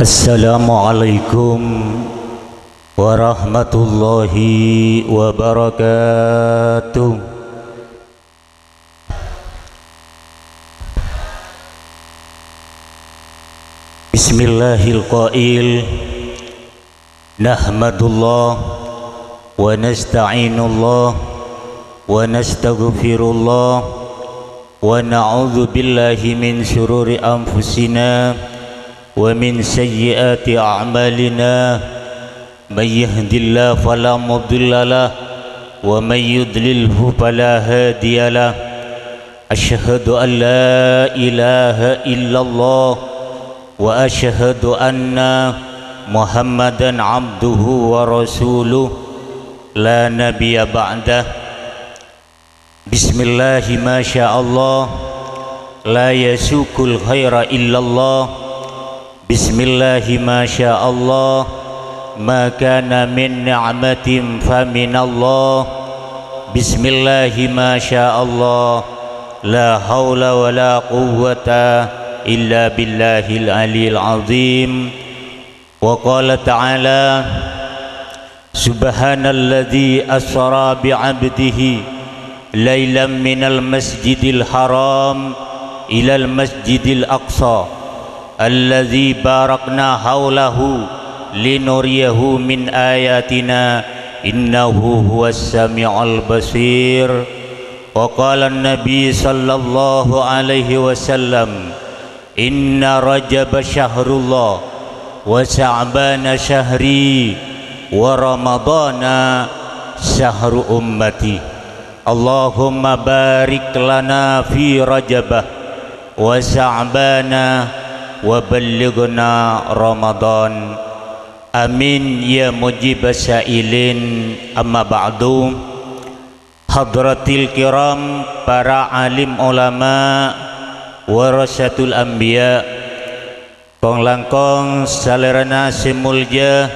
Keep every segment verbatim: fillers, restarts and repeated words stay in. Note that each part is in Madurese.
Assalamualaikum warahmatullahi wabarakatuh. Bismillahil qail. Nahmadullah wa nasta'inullah wa nastaghfirullah wa na'udzu billahi min syururi anfusina wa min sayyiati a'malina. May yahdillahu fala mudhillalah wa may yudlilhu fala hadiyalah. Asyhadu an la ilaha illallah wa asyhadu anna Muhammadan abduhu wa rasuluh la nabiyya ba'dah. Bismillahi ma sya Allah, la yasuqul khaira illallah. Bismillahi ma sya Allah, ma kana min ni'matin fa minallah. Bismillahi ma sya Allah, la haula wa la quwwata illa billahil aliyil azim. Wa qala ta'ala, subhanalladzi asra bi 'abdihi lailan minal masjidil haram ilal masjidil aqsa, alladzi barakna haulahu linuriyahu min ayatina, innahu huwas sami'ul basir. Wa qala an-nabi sallallahu alaihi wasallam, inna Rajaba syahrullah, wa Sya'bana syahri, wa Ramadana syahru ummati. Allahumma barik lana fi Rajaba wa Sya'bana wa ballighna Ramadan. Amin ya mujibas sa'ilin. Amma ba'du. Hadratil kiram, para alim ulama, warasatul anbiya, kong-langkong salèrana sè molja,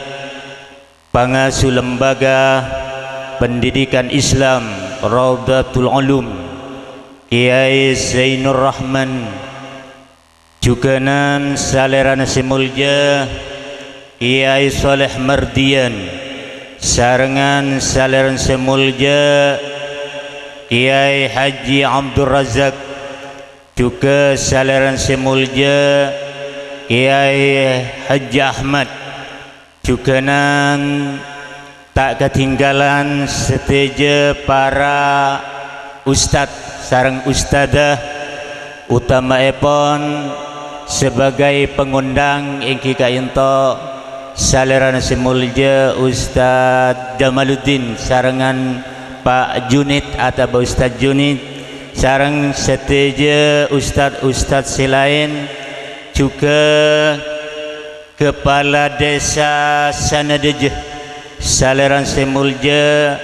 pangasuh Lembaga Pendidikan Islam Raudhatul Ulum, Kiai Zainur Rahman, jhughânan salèrana sè molja Kiai Shaleh Mardiyan, sarengngan salèrana sè molja Kiai Haji Abdul Razak, jhughân salèrana sè molja Kiai Haji Ahmad. Jhughânan ta' kadhinggalan sadhâjâ para ustad sareng ustadzah, utamaèpon sebagai pangondhâng èngghi ka'ènto salèrana sè molja Ustad Jamaluddin sarengngan Pa' Junid atabâ Ustad Junid sareng sadhâjâ ustad-ustad sè laèn, jhughân Kepala Desa Sanadhâjâ, salèrana sè molja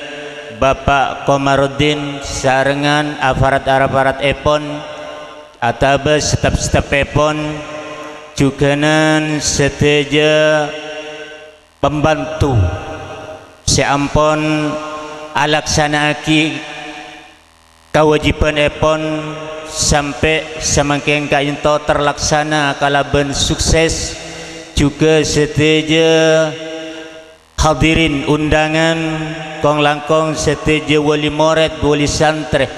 Bapak Komarudin sarengngan aparat-aparatèpon atabâ staf-stafèpon, jhughânan sadhâjâ pembantu sè ampon alaksana'aghi kawâjibhânèpon sampè' samangkèn ka'ènto terlaksana kalabân sukses, jhughân sadhâjâ hadirin undangan, kong-langkong sadhâjâ wali morèd, wali santrè,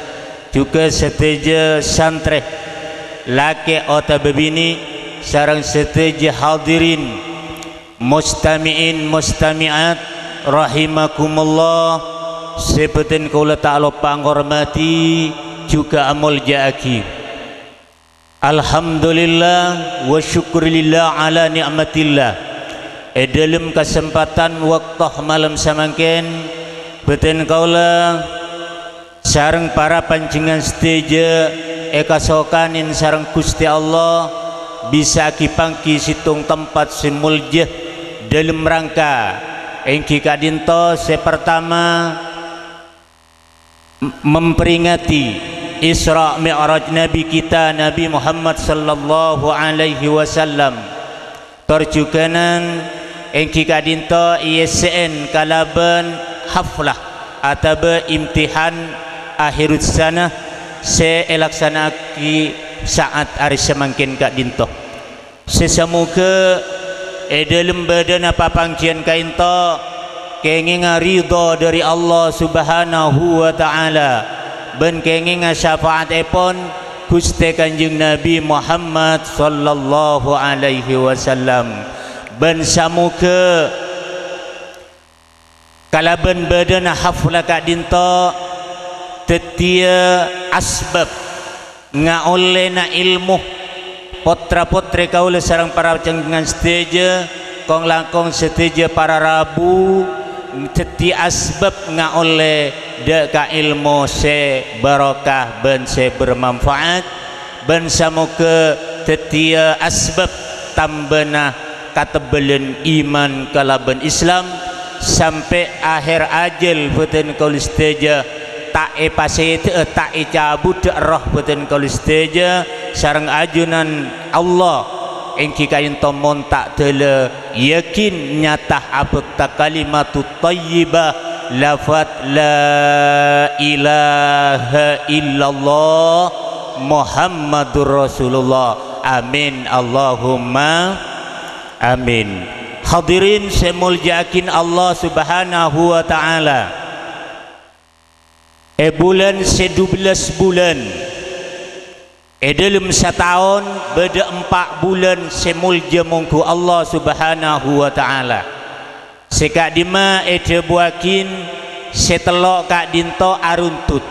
jhughân sadhâjâ santrè, lakè' otabâ binè', sareng sadhâjâ hadirin. Mustami'in mustami'at rahimakumullah, sè bhâdhân kaulâ ta' loppa ngormadhi jhughân amolja'aghi. Alhamdulillah wa syukrulillah ala ni'matillah. È dhâlem kasempadhân bâkto malem samangkèn, bhâdhân kaulâ sareng para panjhennengngan sadhâjâ èkasokanè sareng Ghustè Allah, bisa aghi-pangghi sèttong tempat sè molja dhâlem rangka èngghi ka'dinto. Sè partama, m-, memperingati Isra Mi'raj Nabi kita, Nabi Muhammad sallallahu alaihi wasallam. Tor jhughânan èngghi ka'dinto èyessè'è kalabân haflah atabâ imtihan akhirus sanah sè èlaksana'aghi sa'at arè samangkèn ka'dinto. Sè samoghâ È dhâlem bâdâna papangghiyân ka'ènto, kèngènga ridho dhâri Allah Subhanahu wa Ta'ala, bân kèngènga syafa'atèpon Ghustè Kanjeng Nabi Muhammad sallallahu alaihi wasallam. Bân samoghâ kalabân bâdâna hafla ka'dinto dhâddhiyâ asbâb ngaollèna èlmo, potra-potrè kaulâ sareng para panjhennengngan sadhâjâ, kong-langkong sadhâjâ para rabu, dhâddhi asbâb ngaollè dâ' ka èlmo sè barokah bân sè bermanfaat, bân samoghâ dhâddhiyâ asbâb tambâna katebbhâlân iman kalabân Islam, sampè' ahèr ajhâl bhâdhân kaulâ sadhâjâ ta' èpasèdhâ'â, ta' ècabudhâ erroh bhâdhân kaulâ sadhâjâ sareng ajunan Allah, èngghi ka'ènto mon ta' dâlâ, yakin nyata abhâkta kalimatut thayyibah, lafat la ilaha illallah Muhammadur Rasulullah. Amin, Allahumma amin. Hadirin sè èmoljâ'aghi Allah Subhanahu wa Ta'ala. È bulân sè dubellâs bulân, è dhâlem sataon bâdâ empa' bulân sè moljâ mongghu Allah Subhanahu wa Ta'ala. Sè ka'dimma èdhâbuwâghi sè tello' ka'dinto aruntut,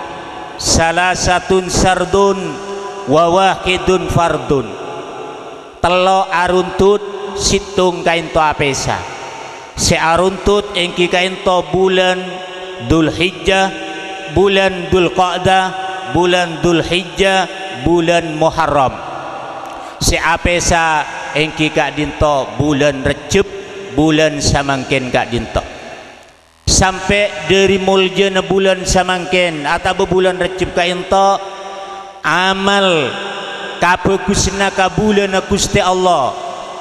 salasatun sardun wa wahidun fardun. Tello' aruntut, sèttong ka'ènto apèsa. Sè aruntut èngghi ka'ènto bulân Dzulhijjah, bulân Dzulqa'dah, bulân Dzulhijjah, bulân Muharram. Sè apèsa èngghi ka'dinto bulân Rejjeb, bulân samangkèn ka'dinto. Sampè' dhâri moljâna bulân samangkèn, atabâ bulân Rejjeb ka'ènto, amal kabhâghusânna ka bulânna Ghustè Allah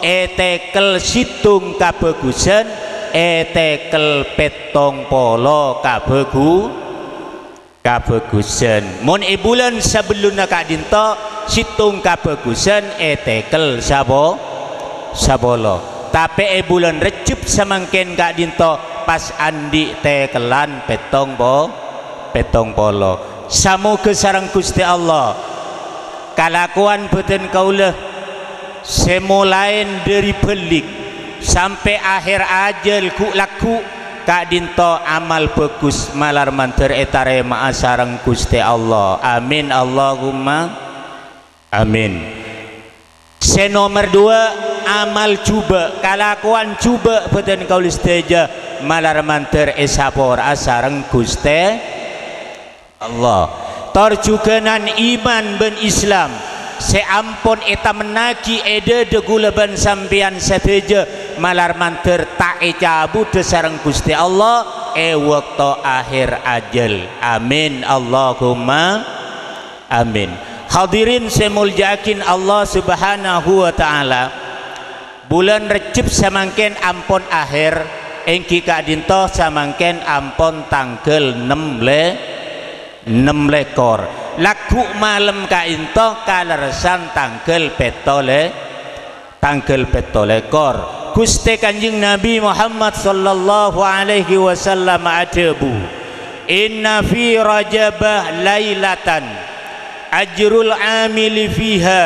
ètèkel sèttong kabhâghusân, ètèkel pèttong polo kabhâghu-, kabhâghusân. Mon è bulân sabellunna ka'dinto, sèttong kabhâghusân ètèkel sapo-, sapolo. Tapè è bulân Rejjeb samangkèn ka'dinto pas andi' tèkellan pèttong po-, pèttong polo. Samoghâ sareng Ghustè Allah, kalakowan bhâdhân kaulâ sè molaèn dhâri bâlik sampè' ahèr ajhâl ghu'-lagghu' ka'dinto amal bhâghus malar mandhâr ètarèma'a sareng Ghustè Allah. Amin, Allahumma amin. Sè nomer duwâ', amal jhubâ', kalakowan jhubâ' bhâdhân kaulâ sadhâjâ malar mandhâr èsapora'a sareng Ghustè Allah. Tor jhughân iman bân Islam sè ampon ètamennaghi è dhâdhâ kaulâ bân sampèyan sadhâjâ malar mandhâr ta' ècabudhâ sareng Ghustè Allah è bâkto ahèr ajhâl. Amin, Allahumma amin. Hadirin sè èmoljâ'aghi Allah Subhanahu wa Ta'ala, bulân Rejjeb samangkèn ampon ahèr, èngghi ka'dinto samangkèn ampon tangghâl nem lè-, nem lèkor. Lagghu' malem ka'dinto kalerressan tangghâl pètto lè-, tangghâl pètto lèkor. Ghustè Kanjeng Nabi Muhammad sallallahu alaihi wasallam adhâbu, "Inna fi Rajaba lailatan ajrul amili fiha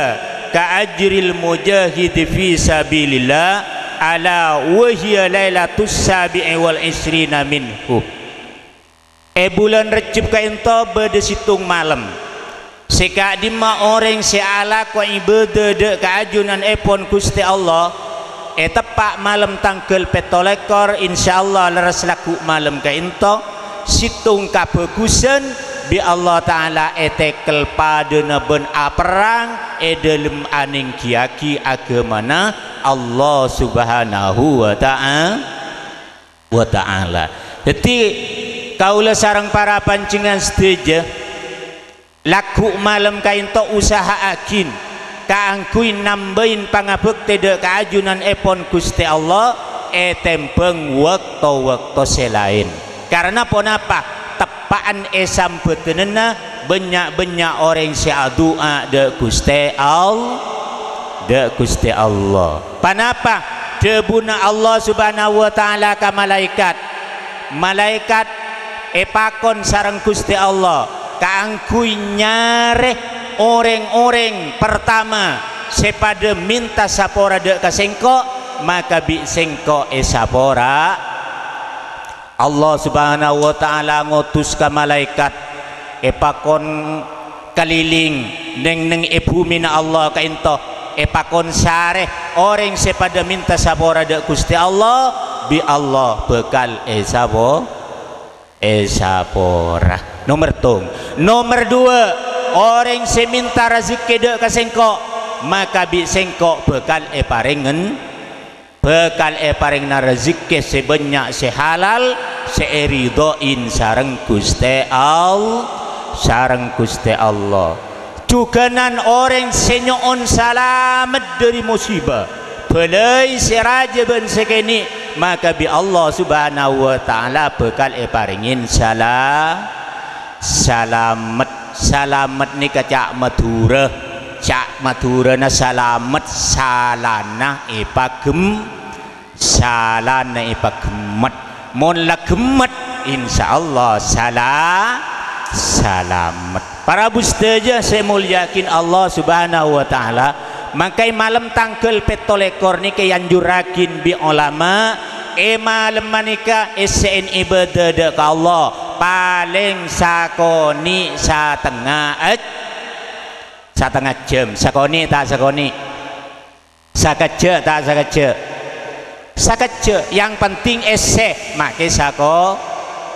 ka ajril mujahidi fi sabilillah, ala wa hiya lailatus sabi'i wal isrina minhu." È bulân Rejjeb ka'dinto bâdâ sèttong malem. Sè ka'dimma orèng sè alako ibâdâ dâ' ka ajunanèpon Ghustè Allah, è teppa' malem tangghâl pètto lèkor, insyaallah lerres lagghu' malem ka'dinto, sèttong kabhâghusân bi' Allah Ta'ala ètèkel padâna bân aperrang è dhâlem anèngghiyaghi aghâmana Allah Subhanahu wa Ta'a-, wa Ta'ala. Dhâddhi, kaulâ sareng para panjhennengngan sadhâjâ, lagghu' malem ka'dinto usaha'aghi kaangghuy nambâi pangabhâktè dâ' ka ajunanèpon Ghustè Allah ètèmbhâng wâkto-wâkto sè laèn. Karana ponapa? Teppa'an è sambâdhânanna bânnya'-bânnya' orèng sè adu'a dâ' Ghustè All-, dâ' Ghustè Allah. Ponapa? Dhâbuna Allah Subhanahu wa Ta'ala ka malaèkat, "Malaèkat èpakon sareng Ghustè Allah kaangghuy nyarè orèng-orèng partama sè padâ mènta sapora dâ' ka Sèngko', maka bi' Sèngko' èsapora." Allah Subhanahu wa Ta'ala ngotos ka malaèkat, èpakon kalèlèng neng-enneng è bhumina Allah ka'ènto, èpakon sarè orèng sè padâ mènta sapora dâ' Ghustè Allah, bi' Allah bhâkal èsapo-, èsapora. Nomer tong-, nomer duwâ', orèng sè mènta rajhekkè dâ' ka Sèngko', maka bi' Sèngko' bhâkal èparèngen bhâkal èparèngana rajhekkè sè bânnya', sè halal, sè èridhoi sareng Ghustè All-, sareng Ghustè Allah. Jhughânan orèng sè nyo'on salamet dhâri musibâ, bâlâi sè rajâ bân sè kènè', maka bi' Allah Subhanahu wa Ta'ala bhâkal èparèngè sala-, salamet. Salamet nèka ca' Madhurâ. Ca' Madhurâna salamet, salana èpaghem-, salana èpaghemmet. Mon la ghemmet, insyaallah sala-, salamet. Para rabu sadhâjâ sè èmoljâ'aghi Allah Subhanahu wa Ta'ala, mangkè malem tangghâl pètto lèkor nèka èanjurraghi bi' olama, è malem panèka èssè'è ibâdâ dâ' ka Allah, palèng sakonè' satengnga è-, satengnga jhâm. Sakonè' ta' sakonè'? Sakejjhâ' ta' sakejjhâ'? Sakejjhâ'. Yang penting èssè, makè sako-,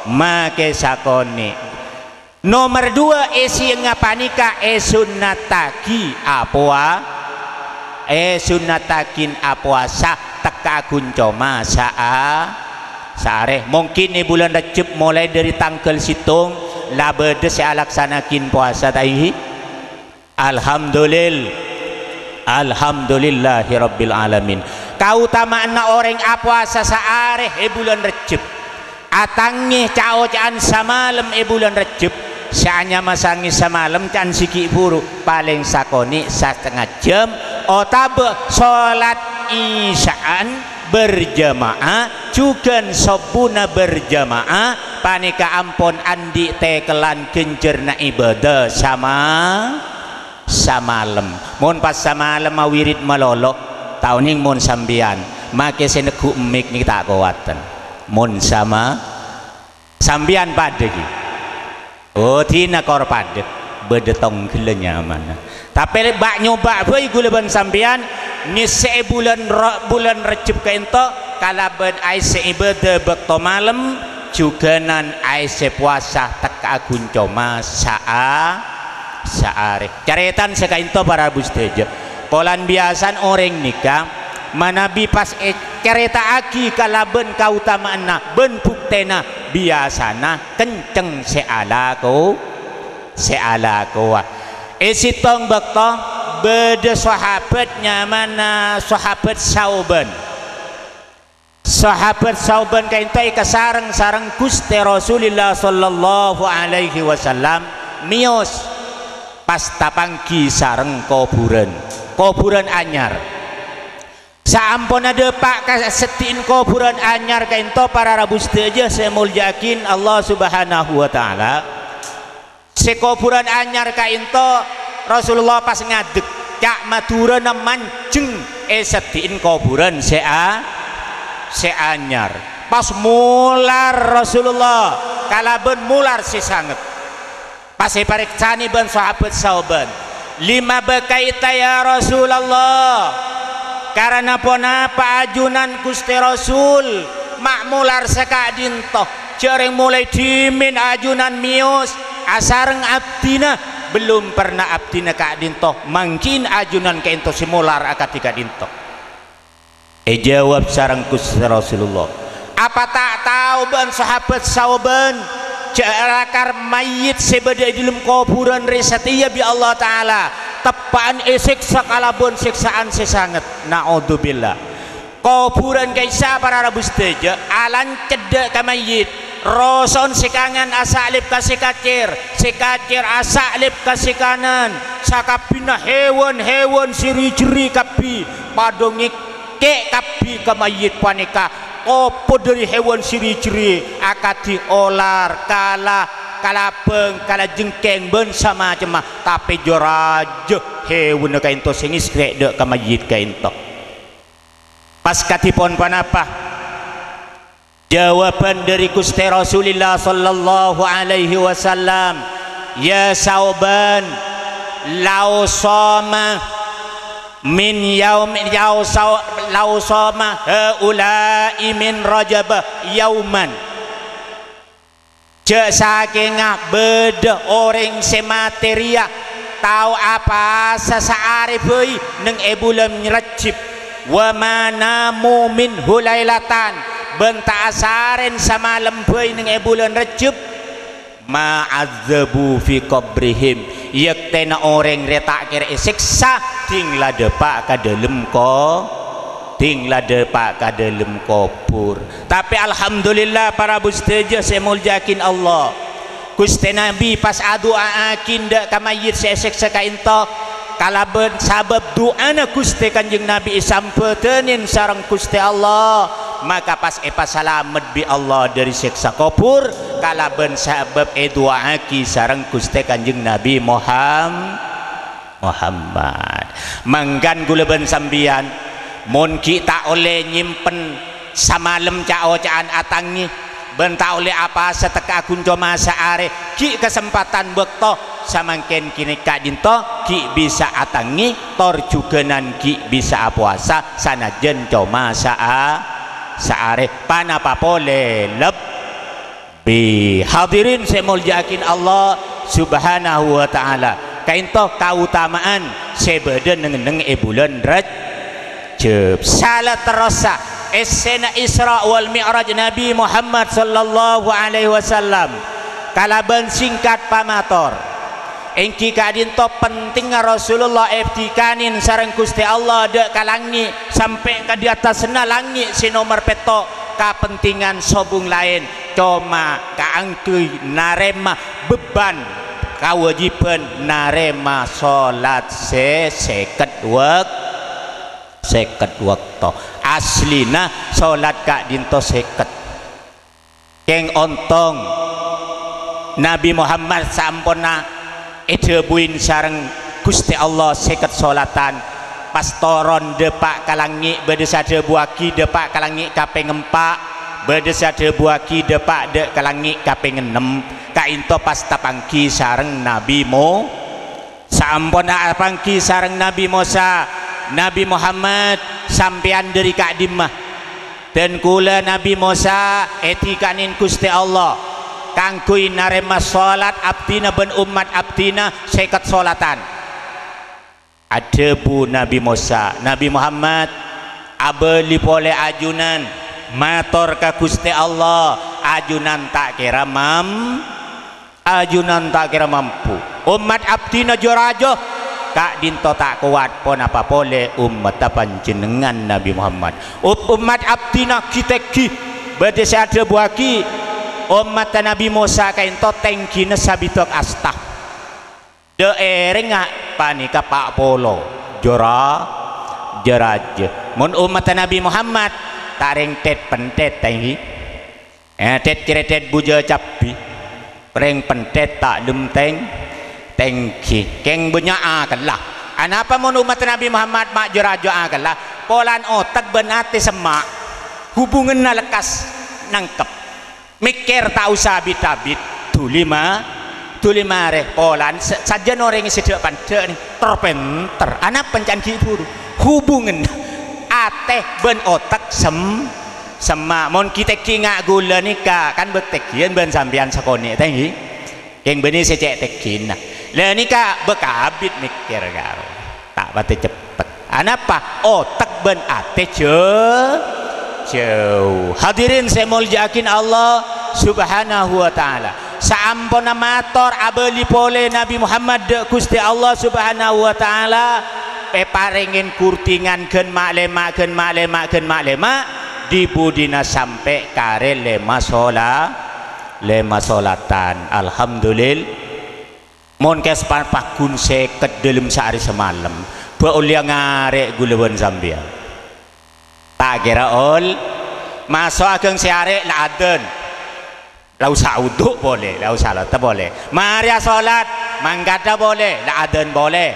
makè sakonè'. Nomer duwâ', è sèyèngnga panèka èsunnataghi apowa-, èsunnataghi apowasa tekka'a ghun coma sa'a-, saarè. Mungkin è bulân Rejjeb molaè dhâri tangghâl sèttong la bâdâ sè alaksana'aghi powasa, ta' enggi? Alhamdulil-, Alhamdulillahirabbil alamin. Kaotama'anna orèng apowasa saarè è bulân Rejjeb, atangngè ca'-oca'an samalem è bulân Rejjeb, sè anyama sangè samalem ca'na sè ghi' bhuru, palèng sakonè' satengnga jhâm, otabâ solat Isya'an berjamaah, jhughân sobbhuna berjamaah, panèka ampon andi' tèkellan ghânjhârânna ibâdâ sama-, samalem. Mon pas samalem awirid malolo, ta' onèng mon sampèyan, makè sè neggu' mik nèka ta' kowat. Mon sama-, sampèyan padâ ghi. Oh, dina kor padâ, bâdâ tongghâlla nyamana. Tapè lè bâ'-nyobâ' bhâi ghulâ bân sampèyan ngèssè'è bulân ro-, bulân Rejjeb ka'ènto kalabân aèssè ibâdâ bâkto malem, jhughânan aèssè powasa tekka'a ghun coma sa'a-, saarè. Carètana sè ka'ènto para rabu sadhâjâ. Polana biyasana orèng nèka manabi pas ècarèta'aghi kalabân kaotama'anna bân buktèna, biyasana kencèng sè alako-, sè alakowa. È sèttong bâkto bâdâ sahabat nyamana Sahabat Sauban. Sahabat Sauban ka'ènto èkasareng sareng Ghustè Rasulillah sallallahu alaihi wasallam mèyos pas tapangghi sareng kobhurân, kobhurân anyar. Saamponna dâpa' ka seddi'na kobhurân anyar ka'ènto para rabu sadhâjâ sè èmoljâ'aghi Allah Subhanahu wa Ta'ala, sè kobhurân anyar ka'ènto Rasulullah pas ngadek, ca' Madhurâna manjeng è seddi'na kobhurân sè a-, sè anyar. Pas molar Rasulullah kalabân molar sè sanget. Pas èparèksanè bân sahabat Sauban, "Lima bakaita ya Rasulullah? Karana ponapa ajunan Ghustè Rasul ma' molar saka'dinto? Jhâ' rèng molaè dhimèn ajunan mèyos asareng abdhina, bellum perna abdhina ka'dinto, mangkèn ajunan ka'ènto sè molar akadhi ka'dinto." Èjâwâb sareng Ghustè Rasulullah, "Apa ta' tao bâ'na sahabat Sauban jhâ' lakar mayyit sè bâdâ è dhâlem kobhurân rè satèya bi' Allah Ta'ala teppa'an èsèksa kalabân sèksaan sè sanget?" Na'udzubillah. Kobhurân ka'issa' para rabu sadhâjâ alanceddhâ ka mayyit. Roso'on sè kangan asa'lip ka sè kacèr, sè kacèr asa'lip ka sè kanan. Sakabbhiyânna hèwan-hèwan sè ri-jherri kabbhi padâ ngèk-, Kè' kabbhi ka mayyit panèka, apa dhâri hèwan sè ri-jherri, akadhi olar, kala, kalabâng, kalajengkèng, bân samacemma, tapè jâ-rajâ hèwanna ka'ènto sè ngèskrè' dhâ' ka mayyit ka'ènto. Pas kadhipon ponapa? Jawaban dhâri Ghustè Rasulillah sallallahu alaihi wasallam, "Ya Sauban, lau soma min yaum, yau sau-, lau soma haula'i min Rajab yauman." Jâ' sakènga bâdâ orèng sè matè rèya tao apowasa saarè bhâi neng è bulân Rejjeb, wa ma namu minhu lailatan, bân ta' asarèn samalem bhâi neng è bulân Rejjeb, ma azzabu fi qabrihim, yèktèna orèng rèya ta' kèra èsèksa, dhing la dâpa' ka dâlem ko-, dhing la dâpa' ka dâlem kobhur. Tapè alhamdulillah, para rabu sadhâjâ sè èmoljâ'aghi Allah. Ghustè Nabbhi pas adu'a'aghi dhâ' ka mayyit sè èsèksa ka'ènto. Kalabân sabâb du'âna Ghustè Kanjeng Nabbhi èsambhâdhânin sareng Ghustè Allah, maka pas èpasalamet bi' Allah dhâri sèksa kobhur, kalabân sabâb èdu'a'aghi sareng Ghustè Kanjeng Nabbhi Muham-, Muhammad. Mangkana kaulâ bân sampèyan, mon ghi' ta' ollè nyèmpen samalem ca'-oca'an atangngè, bân ta' ollè apowasa tekka'a ghun coma saarè, ghi' kasempadhân bâkto samangkèn kènè' ka'dinto ghi' bisa atangngè, tor jhughânan ghi' bisa apowasa sanajjhân coma saa-, saarè. Ponapa polè leb-, Bi-, hadirin sè èmoljâ'aghi Allah Subhanahu wa Ta'ala, ka'ènto kaotama'an sè bâdâ neng-enneng è bulân Rejjeb. Sala terrosa, èssèna Isra wal Mi'raj Nabbhi Muhammad sallallahu alaihi wasallam. Kalabân sèngkat pamator, èngghi ka'dinto pentingnga Rasulullah èdhikanè sareng Ghustè Allah dhâ' ka langngè', sampè' ka di attasna langngè' sè nomer pètto', kapentèngan sobung laèn. Coma kaangghuy narèma bebbhân kawâjibhân narèma solat sè sèket wak-, sèket bâkto. Aslina solat ka'dinto sèket. Kèng ontong Nabbhi Muhammad saamponna èdhâbuin sareng Ghustè Allah sèket solatan, pas toron dâpa' ka langngè', bâdâ sè adhâbuwâghi dâpa' ka langngè' kapèng empa', bâdâ sè adhâbuwâghi dâpa' dhâ' ka langngè' kapèng ennem, ka'dinto pas tapangghi sareng Nabbhi Mo-, saamponna apangghi sareng Nabbhi Mosa, "Nabbhi Muhammad, sampèyan dhâri ka'dimma?" "Dân kaulâ Nabbhi Mosa èdhikanè Ghustè Allah kaangghuy narèma solat abdhina bân ommat abdhina sèket solatan." Adhâbu Nabbhi Mosa, "Nabbhi Muhammad, abâli polè ajunan, mator ka Ghustè Allah, ajunan ta' kèra mam-, ajunan ta' kèra mampu. Ommat abdhina jâ-rajâ, ka'dinto ta' kowat, ponapa polè ommatta panjhennengngan Nabbhi Muhammad." Op-, ommat abdhina ghi-tèngghi, bâdâ sè adhâbuwâghi, ommatta Nabbhi Mosa ka'dinto tèngghina sabidhâk asta. Dâ'èrèngnga panèka pa' polo, jâ-ra-, jâ-rajâ. Mon ommatta Nabbhi Muhammad, ta' rèng tèt-pentèt, tèngghi. Eh, tèt-cèrètèt bujâ cabbhi, rèng pentèt ta' lem tèng-, tèngghi. Kèng bânnya' akalla. Anapa mon ommatta Nabbhi Muhammad ma' jâ-rajâ akalla? Polana otak bân atè semma'. Hubunganna lekkas nangkep. Mèkkèr ta' osa bit-abit, dhuli ma-, dhuli marè. Polana sa-, sajân orèng sè dhâ'-pandhâ' nè, ter-pènter. Anapa can ghi' bhuru? Hubungan atè bân otak sem-, semma'. Mon ghi-tèngghi nga' ghulâ nèka, kan bâk tèngghiân bân sampèyan sakonè', tèngghi. Kèng bânnè sè cè' tèngghina. La nèka bâk abit mèkkèr karo. Ta' patè ceppet. Anapa? Otak bân atè jâ-, jhâu. Hadirin sè èmoljâ'aghi Allah Subhanahu wa Ta'ala. Saamponna mator abâli polè Nabbhi Muhammad dhâ' Ghustè Allah Subhanahu wa Ta'ala, èparèngè ghurtèngan ghân ma' lèma', ghân ma' lèma', ghân ma' lèma', di-budina sampè' karè lèma sola-, lèma solatan. Alhamdulil-, Mon kèspar pagghun sèket dâlem saarè samalem, bâ' ollèya ngarè' ghulâ bân sampèyan. Akhèrra ol-, maso' aghâng sè arè' la adzan. La osa wudu' polè, la osa lotep polè. Marè asolat, mangkadhâ polè, la adzan polè.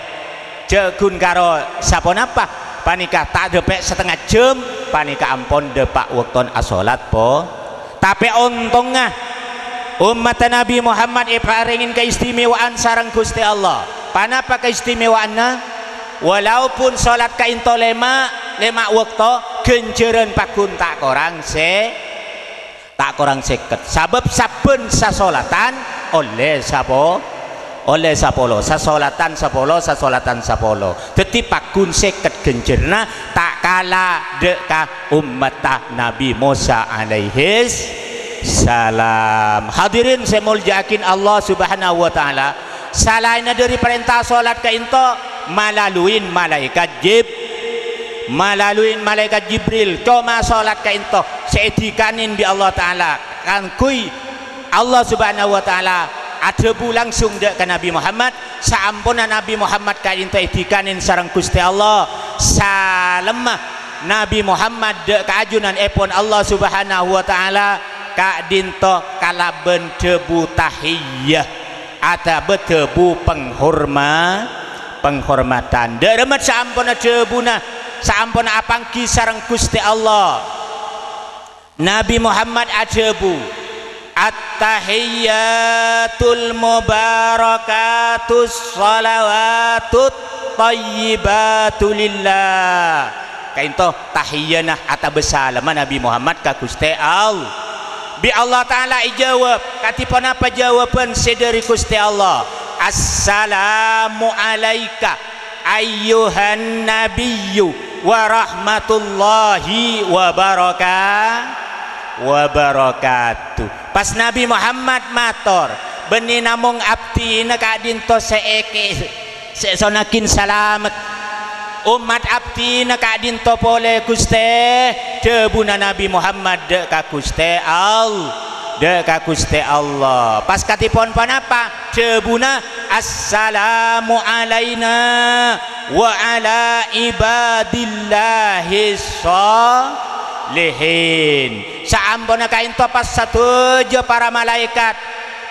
Jhâ' ghun karo saponapa? Panèka ta' dâpè' satengnga jhâm, panèka ampon dâpa' bâktona asolat po-, Tapè ontongnga, ommatta Nabbhi Muhammad èparèngè kaistimewaan sareng Ghustè Allah. Panapa kaistimewaanna? Walaupun solat ka'ènto lèma', lèma' bâkto, ghânjhârân pagghun ta' korang sè, ta' korang sèket. Sabâb sabbhân sasolatan ollè sapo-, ollè sapolo. Sasolatan sapolo, sasolatan sapolo. Dhâddhi pagghun sèket ghânjhârânna, ta' kala dâ' ka ommatta Nabbhi Mosa alaihis salam. Hadirin sè èmoljâ'aghi Allah Subhanahu wa Ta'ala, salaènna dâri parènta solat ka'ènto, malaluin malaèkat Jib-, malaluin malaèkat Jibril, coma solat ka'ènto sè èdhikanè bi' Allah Ta'ala, kaangghuy Allah Subhanahu wa Ta'ala adhâbu langsung dâ' ka Nabbhi Muhammad, saamponna Nabbhi Muhammad ka'ènto èdhikanè sareng Ghustè Allah, salemma Nabbhi Muhammad dâ' ka ajunanèpon Allah Subhanahu wa Ta'ala, ka'dinto kalabân dhâbu tahiyya, atabâ dhâbu penghorma-, penghormatan. Dâ' remma saamponna dhâbuna, saamponna apangghi sareng Ghustè Allah. Nabbhi Muhammad adhâbu, "At-tahiyyatul mubarakatus shalawatut thayyibatu lillah." Ka'ènto tahiyyana atabâ salemma Nabbhi Muhammad ka Ghustè Allah. Bi' Allah Ta'ala èjâwâb, kadhi ponapa jâwâbhân sè dâri Ghustè Allah? "Assalamu alaika ayyuhan nabiyyu wa rahmatullahi wa baraka-, wa barakatuh." Pas Nabbhi Muhammad mator, "Bânnè namong abdhina ka'dinto sè èkè-, sè èsonnaghi salamet. Ommat abdhina ka'dinto polè, Ghustè," dhâbuna Nabbhi Muhammad dâ' ka Ghustè All-, dâ' ka Ghustè Allah. Pas kadhi pon ponapa? Dhâbuna, "Assalamu alaina wa ala ibadillahis shalihin." Saamponna ka'dinto pas sadhâjâ para malaèkat,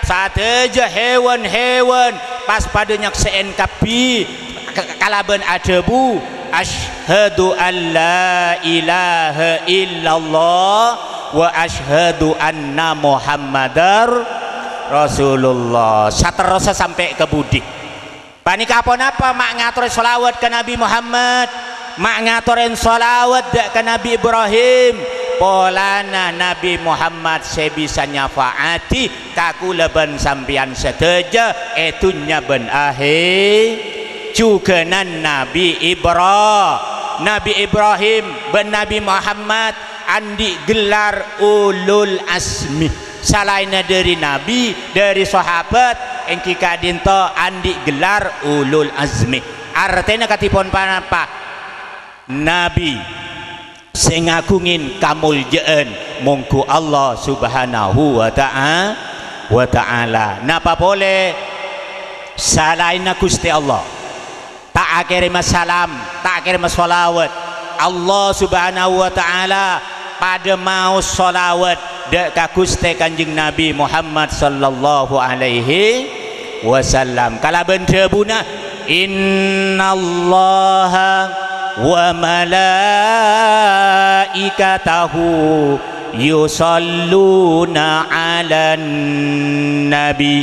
sadhâjâ hèwan-hèwan pas padâ nyaksè'è kabbhi ka-, kalabân adhâbu, "Asyhadu an la ilaha illallah wa asyhadu anna Muhammadar Rasulullah." Saterrossa sampè' ka budi. Panèka ponapa? Ma' ngatorè shalawat ka Nabbhi Muhammad, ma' ngatorè shalawat dâ' ka Nabbhi Ibrahim, polana Nabbhi Muhammad sè bisa nyafa'adhi kakulâ bân sampèyan sadhâjâ è dhunnya bân ahè-, jhughânan Nabbhi Ibra-, Nabbhi Ibrahim bân Nabbhi Muhammad andi' gellar ulul azmi. Salaènna dâri nabbhi, dâri sahabat, èngghi ka'dinto andi' gellar ulul azmi. Artèna kadhi pon ponapa? Nabbhi sè ngaghungè kamoljâ'ân mongghu Allah Subhanahu wa ta'a-, wa Ta'ala. Napa polè salaènna Ghustè Allah? Ta' akèrèma salam, ta' akèrèma shalawat. Allah Subhanahu wa Ta'ala padâ maos shalawat dâ' ka Ghustè Kanjeng Nabbhi Muhammad sallallahu alaihi wasallam. Kalabân dhâbuna, "Innallaha wa malaikatahu yusalluna 'alan nabi.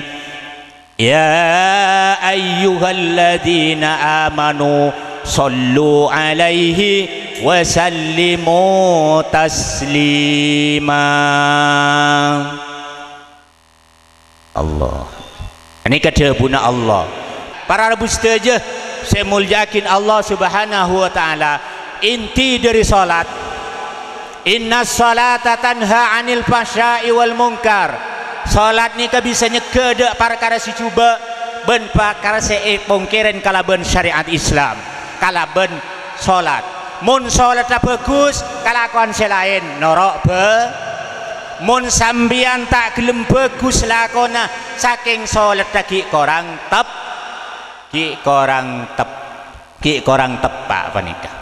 Ya ayyuhalladzina amanu shallu 'alaihi wa sallimu taslima." Allah. Nèka dhâbuna Allah. Para rabu sadhâjâ sè èmoljâ'aghi Allah Subhanahu wa Ta'ala, inti dâri shalat, "Innas shalata tanha 'anil fahsya'i wal munkar." Shalat nèka bisa nyegghâ dâ' parkara sè jhubâ' bân parkara sè èpongkèrè kalabân syariat Islam, kalabân shalat. Mon shalatta bhâghus, kalakowan sè laèn noro' bhâ-, mon sampèyan ta' ghellem bhâghus lakona, sakèng shalatta ghi' korang tep-, ghi' korang tep-, ghi' korang teppa' panèka.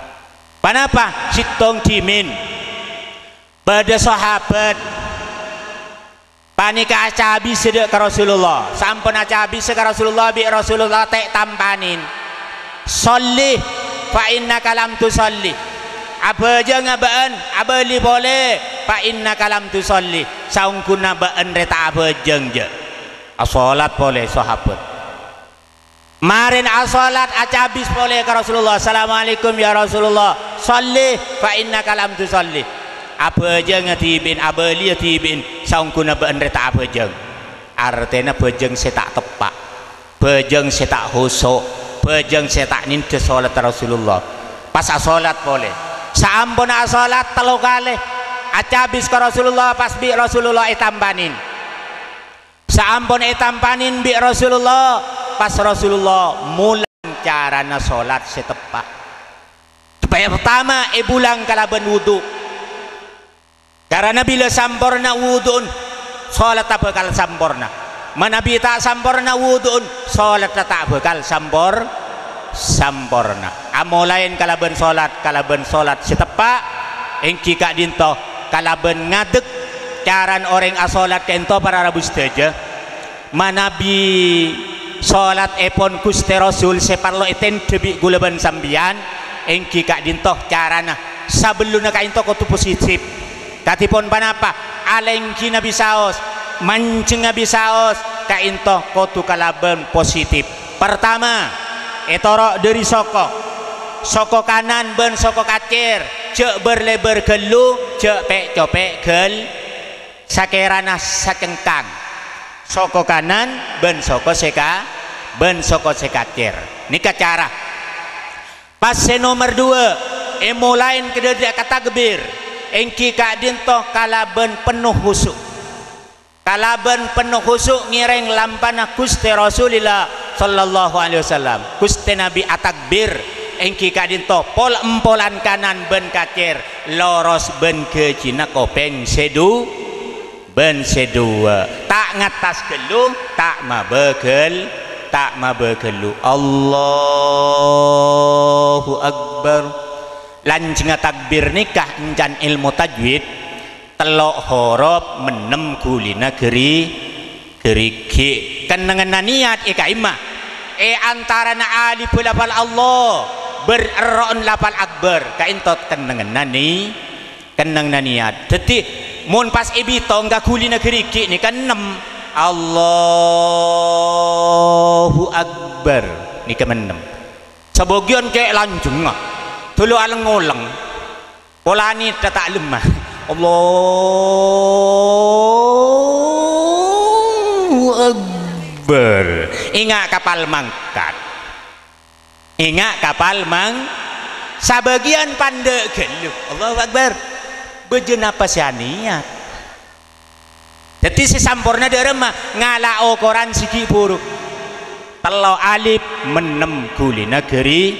Ponapa? Sèttong dhimèn. Bâdâ sahabat panèka acabisa dâ' ka Rasulullah. Sampon acabisa ka Rasulullah, bi' Rasulullah ta' ètampanin. "Sholli, fa innaka lam tusholli." Abhâjângnga bâ'ân, abâli polè, "fa innaka lam tusholli." Saongghuna bâ'ân rè ta' abhâjâng, jâ'. Asolat polè sahabat. Marèna asolat, acabis polè ka Rasulullah. "Assalamualaikum, ya Rasulullah." "Sholli, fa innaka lam tusholli." Abhâjângnga dhibi'in, abâliyâ dhibi'in, saongghuna bâ'ân rè ta' abhâjâng. Artèna bhâjâng sè ta' teppa', bhâjâng sè ta' khusu', bhâjâng sè ta' nèndhâ solatta Rasulullah. Pas asolat polè. Saamponna asolat tello kalè, acabis ka Rasulullah, pas bi' Rasulullah ètampanin. Saampon ètampanin bi' Rasulullah, pas Rasulullah molang carana solat sè teppa'. Sè partama, èbulang kalabân wudu. Karana bilâ samporna wudu'na, solatta bhâkal samporna. Manabi ta' samporna wudu'na, solatta ta' bhâkal sampor-, samporna. Amolaèn kalabân solat, kalabân solat sè teppa', èngghi ka'dinto kalabân ngadek carana orèng asolat ka'dinto para rabu sadhâjâ. Manabi solatèpon Ghustè Rasul sè parlo ètendhâ bi' kaulâ bân sampèyan, èngghi ka'dinto carana. Sabellunna ka'dinto kodhu positif. Kadhipon ponapa? Alèngghina bisaos, manjhengnga bisaos, ka'dinto kodhu kalabân positif. Partama, ètoro' dhâri soko. Soko kanan bân soko kacèr, jhâ' bâr-lèbâr ghâllu, jhâ' pè'-copè' ghâl-, sakèrana sacengkang. Soko kanan bân soko sè ka-, bân soko sè kacèr. Nèka cara. Pas sè nomer duwâ', èmolaèn kadhâddhiyâ ka takbir, èngghi ka'dinto kalabân penno khusu'. Kalabân penno khusu' ngèrèng lampana Ghustè Rasulillah sallallahu alaihi wasallam. Ghustè Nabi atakbir, èngghi ka'dinto pol-empolan kanan bân kacèr, loros bân ghâjina kopèng sè du-, bân sè duwâ'. Ta' ngattas ghâllu, ta' mabâ ghâl-, ta' mabâ ghâllu. Allahu Akbar. Lanjhângnga takbir nèka èncana èlmo tajwid, tello' horop, mennem ghulina ghâri-, ghârighi'. Kennengnganna niyat è ka'imma. È antarana alif bâ lafal Allah, bâr-, erro'na lafal akbar, ka'dinto kennengnganna ni-, Kennengnganna niyat. Dhâddhi, mon pas èbitong ka ghulina ghârighi' nèka ennem. Allahu Akbar. Nèka ennem. Sabâgiyân cè' lanjhângnga. Dulu aleng-ngoleng. Polana ta' ta' lemma. Allahu Akbar. Enga' kapal mangkat. Enga' kapal mang-, sabâgiyân pandâ' ghâllu. Allahu Akbar. Bâjâ napa sè aniyat? Dhâddhi sè samporna dâ' remma ngala' okoran sè ghi' buru. Tello' alif, mennem ghulina ghâri-,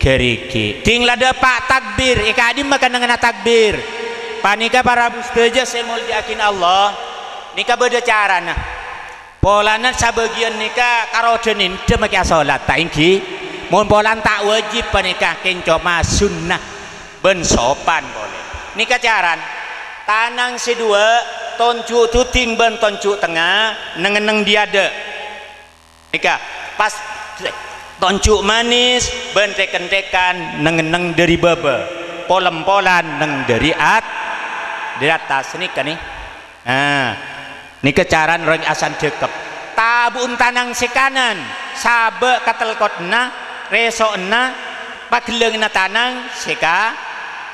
ghârighi'. Dhing la dâpa' takbir, è ka'dimma kennengnganna takbir? Panèka para rabu sadhâjâ sè èmoljâ'aghi Allah, nèka bâdâ carana. Polana sabâgiyân nèka karoddhâ nèndhâ makè asolat, ta' èngghi? Mon polana ta' wâjib panèka, kèng coma sunnah bân sopan polè. Nèka carana. Tanang sè duwâ', tonju' dhudhing bân tonju' tengnga, neng-enneng dâ' adâ'. Nèka, pas tonju' manès bân tèk-kentekan neng-enneng dâri bâbâ, pol-empolan neng dâri at-, dâri attas nèka, nè. Nah, nèka carana orèng asandhâkep. Tabu'un tanang sè kanan, sabâ' ka telkotna, rèso'na, paghellângnga tanang sè ka-,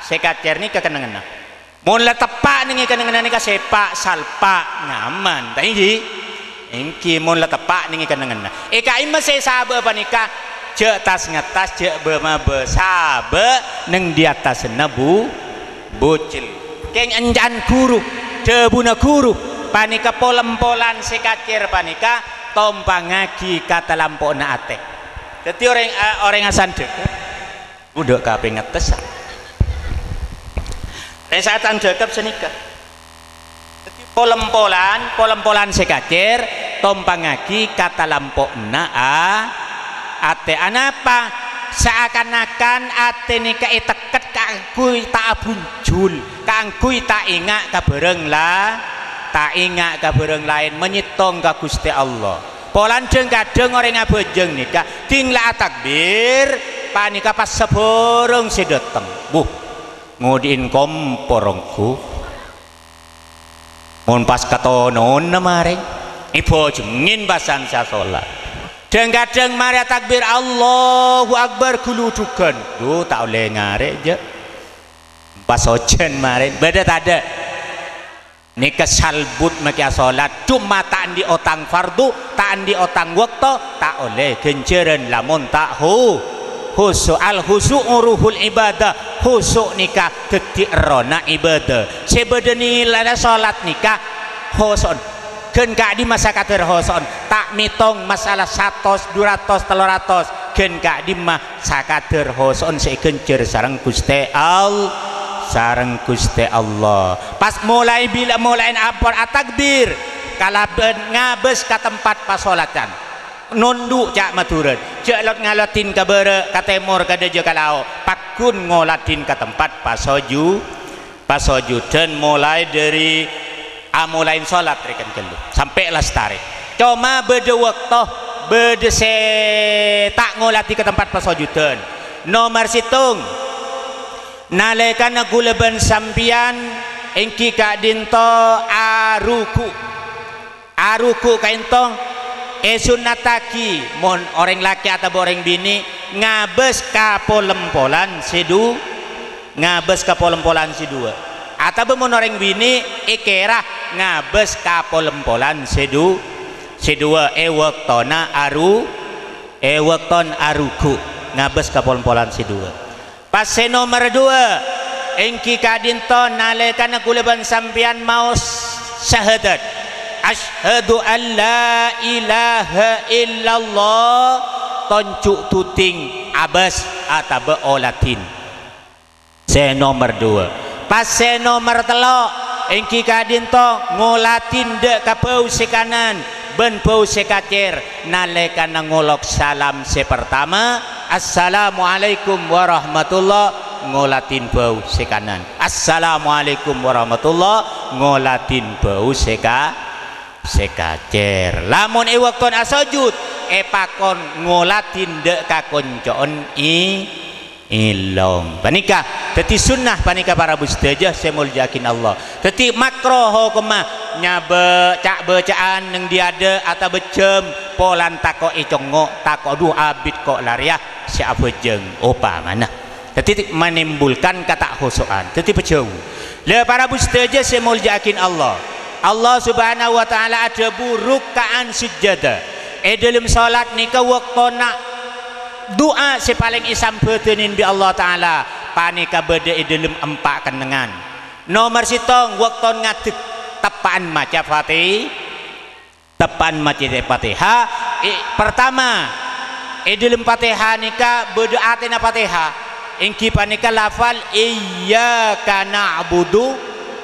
sè kacèr nèka kennengnganna. Mon la teppa' nèng è kennengnganna nèka sèpa', salpa', nyaman, ta' èngghi? Èngghi, mon la teppa' nèng è kennengnganna. È ka'imma sè sabâ' panèka, jhâ' tas-ngattas, jhâ' bâ-mabâ, sabâ' neng dâri attassanna bu-, bujel. Kèng èncana ghuru, dhâbuna ghuru, panèka pol-empolan sè kacèr panèka tompangngaghi ka talampo'na atè. Dhâddhi orèng, eh, orèng asandhâk. Udhu kapèng ngattas. Rèng sè asandhâkep sanèka. Dhâddhi pol-empolan, pol-empolan sè kacèr, tompangngaghi ka talampo'na a-, atè. Anapa? Saakan-akan atè nèka ètekket kaangghuy ta' abhunjul, ka Angghuy ta' enga' ka bhârâng la-, ta' enga' ka bhârâng laèn, manyèttong ka Ghustè Allah. Polana dhâng-kadhâng orèng abhâjâng nèka, dhing la atakbir, panèka pas sabhârâng sè dâteng. Wuh, ngodhi'in kompor ongghu. Mon pas katonona marè, èbhâjhengngè pasan sè asolat. Dhâng-kadhâng marè atakbir, "Allahu Akbar," ghuludhughân. Dhu, ta' ollè ngarè', jâ'. Pas ojhân marè, bâdâ tadâ'? Nèka salbut makè asolat, coma ta' andi' otang fardu, ta' andi' otang bâkto, ta' ollè ghânjhârân lamon ta' hu-, khusu'. Al-khusu'u ruhul ibadah, khusu' nèka dhâddhi èrrohna ibadah. Sè bâdâ nilai solat nèka khusu'en. Ghân ka'dimma sakadâr khusu'en, ta' mètong masalah satos, dhu ratos, tello ratos, ghân ka'dimma sakadâr khusu'en sè èghânjhâr sareng Ghustè All-, sareng Ghustè Allah. Pas molaè bilâ molaè ampon atakbir, kalabân ngabâs ka tempat pasolatan. Nondhu' ca' Madhurâ, jâ' lot-ngalotdhin ka bârâ', ka tèmor, ka dâjâ, ka lao', pagghun ngolatdhin ka tempat pasoju-, Pasojudhân molaè dhâri amolaè solat rèken ghâllu, sampè' lastarè. Coma bâdâ bâkto, bâdâ sè ta' ngolatè ka tempat pasojudhân. Nomer sèttong, nalèkana ghulâ bân sampèyan èngghi ka'dinto arughu'. Arughu' ka'dinto èsunnataghi, mon orèng lakè' otabâ orèng binè', ngabâs ka polem-polan sè dhu-, ngabâs ka polem-polan sè dhuwâ'. Otabâ mon orèng binè' èkèra ngabâs ka polem-polan sè dhu-, sè dhuwâ' è bâktona aru-, è bâktona arughu', ngabâs ka polem-polan sè dhuwâ'. Pas sè nomer dhuwâ', èngghi ka'dinto nalèkana ghulâ bân sampèyan maos syahadat, "Asyhadu an la ilaha illallah," tonjhu' dhudhing abâs otabâ oladhin. Sè nomer dhuwâ'. Pas sè nomer tello', èngghi ka'dinto ngoladhin dâ' ka bâu sè kanan bân bâu sè kacèr. Nalèkana ngolok salam sè partama, "Assalamualaikum warahmatullah," ngoladhin bâu sè kanan. "Assalamualaikum warahmatullah," ngoladhin bâu sè ka-, sè kacèr. Lamon è bâktona asojud, èpakon ngoladhin dâ' ka konco'en è-, Èlong. Panèka dhâddhi sunnah panèka para rabu sadhâjâ sè èmoljâ'aghi Allah. Dhâddhi makro hokomma nyabâ ca'-bâca'an neng dhi-adâ' otabâ jhâm polana tako' ècongngo', tako' dhu abit ko' la rèya sè abhâjâng opamana. Dhâddhi manimbulkan kata' khusu'an. Dhâddhi pajhâu. La para rabu sadhâjâ sè èmoljâ'aghi Allah. Allah Subhanahu wa Ta'ala adhâbu, "Rukka'an sujjada." È dhâlem salat nèka bâktona du'a sè palèng èsambhâdhânin bi' Allah Ta'ala panèka bâdâ è dhâlem empa' kennengngan. Nomer sèttong, bâkto ngadek teppa'an maca Fati-, teppa'an maca Fatihah. È, partama, è dhâlem Fatihah nèka bâdâ artèna Fatihah, èngghi panèka lafal, "Iyyaka na'budu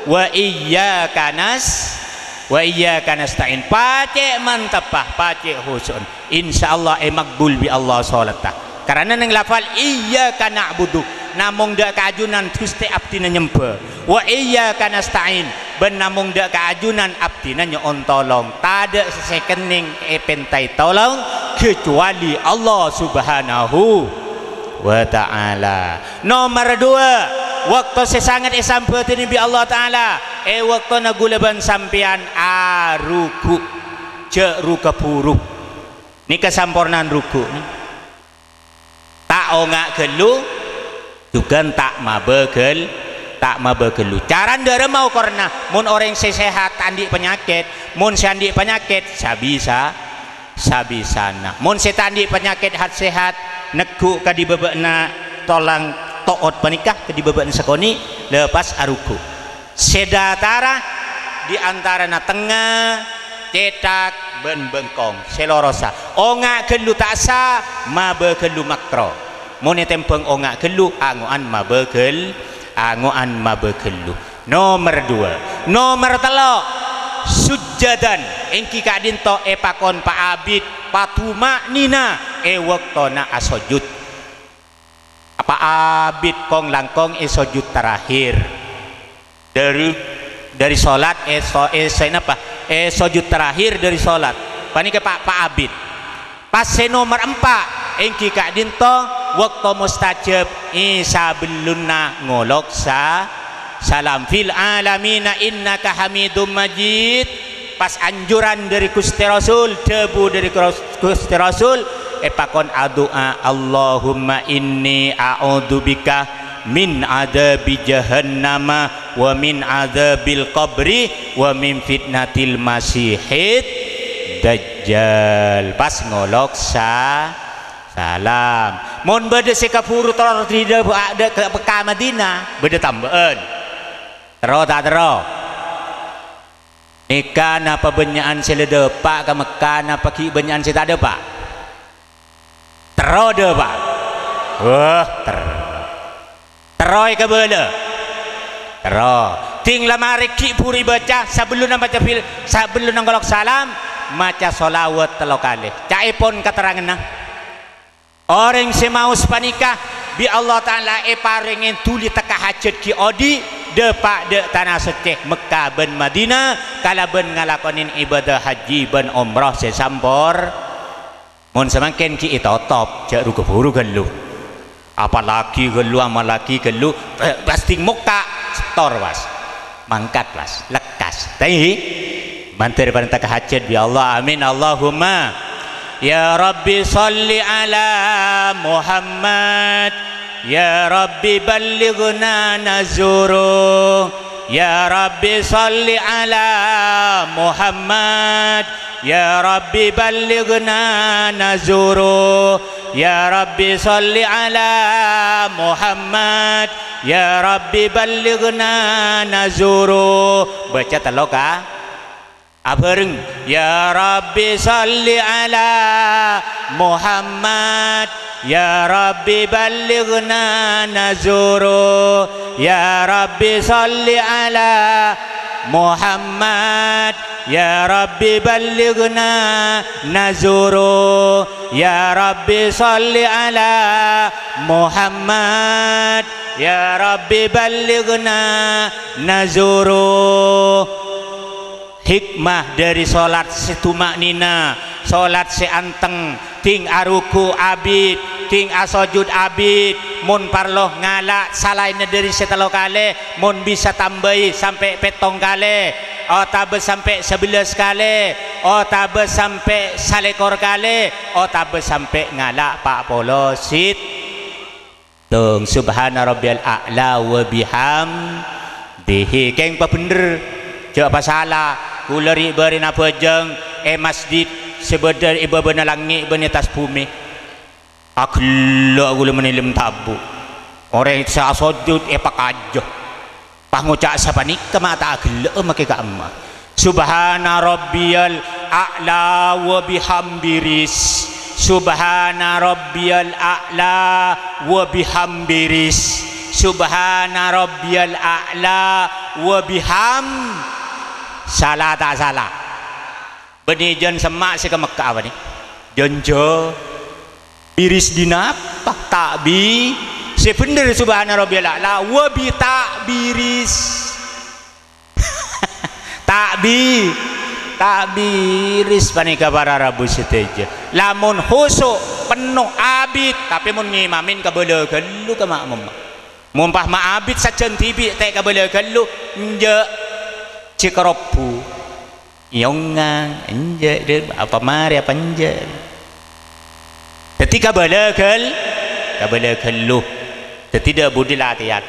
wa iyyaka nas-, wa iyyaka nasta'in." Pacè' mantebbhâ, pacè' khusu'en. Insyaallah èmakbul bi' Allah sholatta. Karana neng lafal, "Iyyaka na'budu," namong dâ' ka ajunan Ghustè abdhina nyembhâ. "Wa iyyaka nasta'in," bân namong dâ' ka ajunan abdhina nyo'on tolong. Tadâ' sè kennèng èpèntaè tolong kecuali Allah Subhanahu wa Ta'ala. Nomer dhuwâ', bâkto sè sanget èsambhâdhâni bi' Allah Ta'ala, è bâktona ghulâ bân sampèyan arughu', jhâ' ru-kabhuru. Nèka sampornaan rughu', nè. Ta' onga' ghâllu, jhughân ta' mabâ ghâl-, ta' mabâ ghâllu. Carana dâ' remma okoranna, mon orèng sè sehat ta' andi' panyakèt, mon sè andi' panyakèt, sabisa-, sabisana. Mon sè ta' andi' panyakèt hat-sehat, neggu' ka dhi bâbâ'na tolang to'ot panèka, ka dhi bâbâ'na sakonè', la pas arughu'. Sè dâtara dhi antarana tengnga, cèthak, bân bengkong, sè lorossa. Onga' ghâllu ta' essa, mabâ ghâllu makro. Mon ètembhâng onga' ghâllu, ango'an mabâ ghâl-, ango'an mabâ ghâllu. Nomer dhuwâ'. Nomer tello', sujjadan, èngghi ka'dinto èpakon paabit, patuma'nina è bâktona asojud. Paabit kong-langkong è sojud tarakhir. Dhâri, dhâri sholat, è so-, è sè napa? È sojud terakhir dhâri sholat. Panèka pa', pa' abit. Pas sè nomer empa', èngghi ka'dinto bâkto mustajab, è sabellunna ngolok sa-, salam. "Fil alamina innaka hamidum majid." Pas anjuran dhâri Ghustè Rasul, dhâbu dhâri Ghus-, Ghustè Rasul, èpakon adu'a, "Allahumma inni a'udzubika min adzabi jahannama wa min adzabil qabri wa min fitnatil masihid dajjal." Pas ngolok sa-, salam. Mon bâdâ sè kabhuru terro dhâri dhâ-, dhâ-, ka, ka Madinah, bâdâ tambâ'ân. Terro ta' terro? Nèka napa bânnya'an sè la dâpa' ka Mekkah, napa ghi' bânnya'an sè ta' dâpa'? Terro dâpa'. Wah, terro. Terro èkabâlâ. Terro. Dhing la marè ghi' bhuru èbâca, sabellunna maca fil-, sabellunna ngolok salam, maca sholawat tello kalè. Ca'èpon katerranganna. Orèng sè maos panèka bi' Allah Ta'ala èparèngè dhuli tekka hajat ghi' odi', dâpa' dâ' tana soccè Mekkah bân Madinah kalabân ngalakonè ibâdâ hajji bân omroh sè sampor. Mon samangkèn ghi' ètotop, jhâ' ru-kabhuru ghâllu. Apalagi ghâllu, apalagi ghâllu, eh, pastè mokka', setor, Mas. Mangkat, Mas. Lekkas. Tahi? Mandhâr parènta ka hajat, ya Allah. Amin. Allahumma. Ya Rabbi shalli ala Muhammad. Ya Rabbi ballighna nazuru. Ya Rabbi shalli ala Muhammad. Ya Rabbi ballighna nazuru. Ya Rabbi shalli ala Muhammad. Ya Rabbi ballighna nazuru. Bâca tello ka-, abhâreng. Ya Rabbi shalli ala Muhammad. Ya Rabbi ballighna nazuru. Ya Rabbi shalli ala Muhammad. Ya Rabbi ballighna nazuru. Ya Rabbi shalli ala Muhammad. Ya Rabbi ballighna nazuru. Hikmah dhâri sholat sè tuma'nina, sholat sè anteng, dhing aruku' abit, dhing asojud abit, mon parlo ngala' salaènna dhâri sè tello kalè, mon bisa tambâi sampè' pèttong kalè, otabâ sampè' sabellâs kalè, otabâ sampè' salèkor kalè, otabâ sampè' ngala' pa' polo sit-, tong. Subhana rabbiyal a'la wa bihamdihi. Kèng pabhendher, jhâ' pasala. Kaulâ ri'-bâri'na abhâjâng è masjid sè bâdâ è bâbâna langngè' bân è attas bhumè. Aghellâ' kaulâ mennèlem tabu'. Orèng sè asojud èpakajâ. Pas ngoca' sapanèka ma' ta' aghellâ'â makè ka'imma. Subhana rabbiyal a'la wa bihamdihi. Subhana rabbiyal a'la wa bihamdihi. Subhana rabbiyal a'la wa biham-, sala ta' sala? Bânnè jân semma' sè ka Mekkah bânnè. Jân jâ. Biris dinapa? Ta'bi-, sè bhendher subhana rabbiyal a'la, wa bi ta'biris. Ta'bi-, ta'biris panèka para rabu sadhâjâ. Lamon khusu', penno, abit, tapè mon ngimamè kabâlâ ghâllu ka ma'mumma. Mon pas ma' abit sajân dhibi' ta' kabâlâ ghâllu, enjâ', jhâ' karobbu. Èyongnga, enjâ', dâ-, apa marè, apa enjâ'. Dhâddhi kabâlâ ghâl-, kabâlâ ghâllu. Dhâddhi dâ' budi latèyan.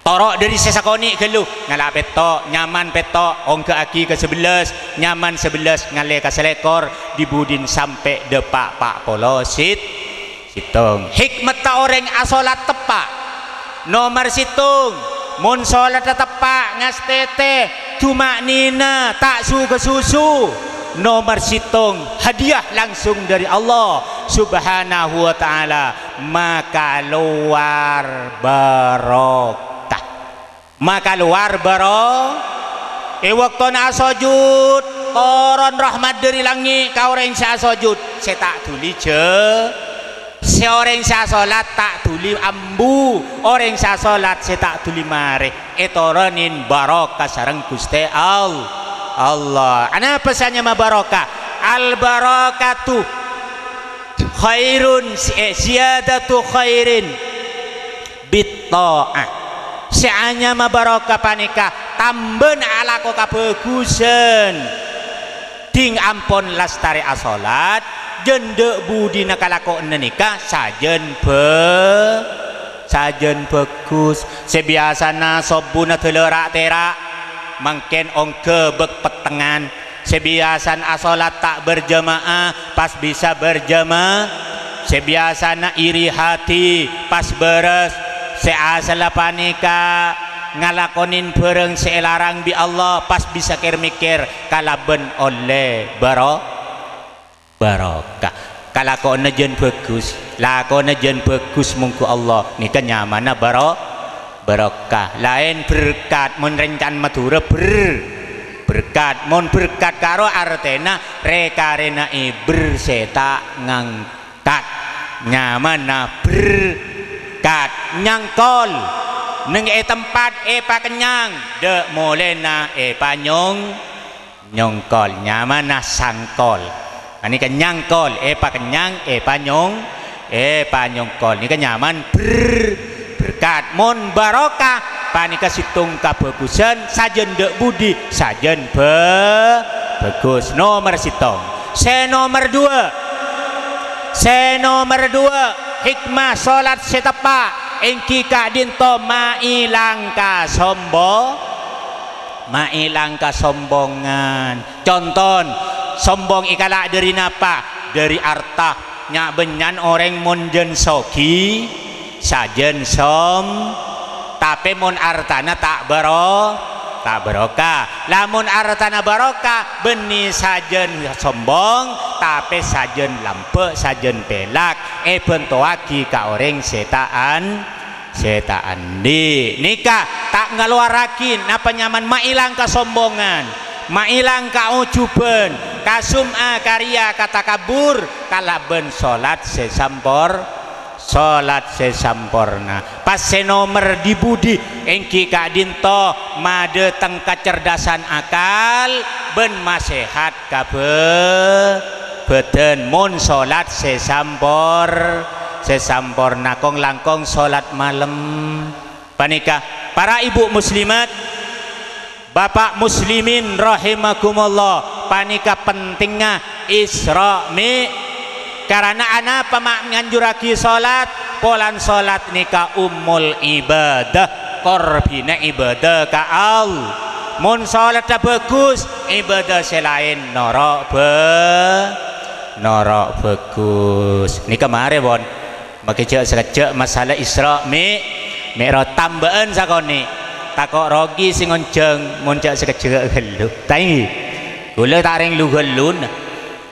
Toro' dhâri sè sakonè' ghâllu, ngala' pètto', nyaman pètto', ongghâ'aghi ka sabellâs, nyaman sabellâs, ngalè ka salèkor, dhi-budhina sampè' dâpa' pa' polo sit-, Sèttong. Hikmatta orèng asolat teppa'. Nomer sèttong, mon solat teppa', ngastètè, tuma'nina, ta' su-kasusu. Nomer sèttong, hadiah langsung dhâri Allah Subhanahu wa Ta'ala. Makalowar barokah. Makalowar bâro-, è bâktona asojud, toron rahmat dhâri langngè' ka orèng sè asojud, sè ta' dhuli jâ-, Sè orèng sè asolat ta' dhuli ambu, orèng sè asolat sè ta' dhuli marè, ètoronin barokah sareng Ghustè All-, Allah. Anapa sè anyama barokah? Al-barakatu khairun, eh, ziyadatu khairin bit tha'ah. Sè anyama barokah panèka tambâna alako kabhâghusân. Dhing ampon lastarè asolat, jhân dâ' budina kalakowanna nèka sajân bhâ-, sajân bhâghus. Sè biyasana sobbhuna dâlâ ra'-tèra', mangkèn ongghâ bâk pettengngan. Sè biyasana asolat ta' berjamaah, pas bisa berjama-, sè biyasana iri hati, pas bârâs. Sè asalla panèka ngalakonin bhârâng sè èlarang bi' Allah, pas bisa kèr-mèkkèr kalabân ollè baro-, barokah. Kalakowanna jhân bhâghus, lakona jhân bhâghus mongghu Allah, nèka nyamana baro-, barokah. Laèn berkat, mon rèncana Madhurâ ber-, berkat. Mon berkat karo artèna rè-karèna èbher sè ta' ngangkat. Nyamana berkat. Nyangkol. Neng è tempat èpakennyang, dâ' molèna èpanyong-, nyongkol, nyamana sangkol. Panèka nyangkol, èpakennyang, èpanyong-, èpanyongkol. Nèka nyamana ber-, berkat. Mon barokah, panèka sèttong kabhâghusân, sajân dâ' budi, sajân bhâ-, bhâghus. Nomer sèttong. Sè nomer duwâ'. Sè nomer duwâ', hikmah solat sè teppa', èngghi ka'dinto maèlang kasombo-, maèlang kasombongan. Conto, sombong èkala' dâri napa? Dâri arta. Nya'-, bânnya'an orèng mon jhân sogi, sajân som-, tapè mon artana ta' baro-, ta' barokah. Lamon artana barokah, bânnè sajân sombong, tapè sajân lambâ', sajân pèlak, èbhântowaghi ka orèng sè ta' an-, sè ta' andi'. Nèka ta' ngalowarraghi napa nyamana maèlang kasombongan, maèlang kaojubbhân, kasum'a, kariya, katakabbur kalabân solat sè sampor-, solat sè samporna. Pas sè nomer di-budi èngghi ka'dinto madâteng kacerdasan akal bân masehat ka bâ-, bâdân. Mon solat sè sampor-, sè samporna, kong-langkong solat malem. Panèka, para ibu muslimat, bapa' muslimin rahimakumullah, panèka pentingnga Isra' Mi'. Karana anapa ma' nganjurraghi solat? Polana solat nèka ummul ibadah, korbhina ibadah ka Allah. Mon solatta bhâghus, ibadah sè laèn noro' bhâ-, noro' bhâghus. Nèka marè, pon. Makè jhâ' sakejjhâ' masalah Isra' Mi', Mi'raj tambâ'ân sakonè'. Tako' rogi sè ngonjhâng mon jhâ' sakejjhâ' ghâllu. Ta' èngghi? Kaulâ ta' rèng lu-ghâlluna.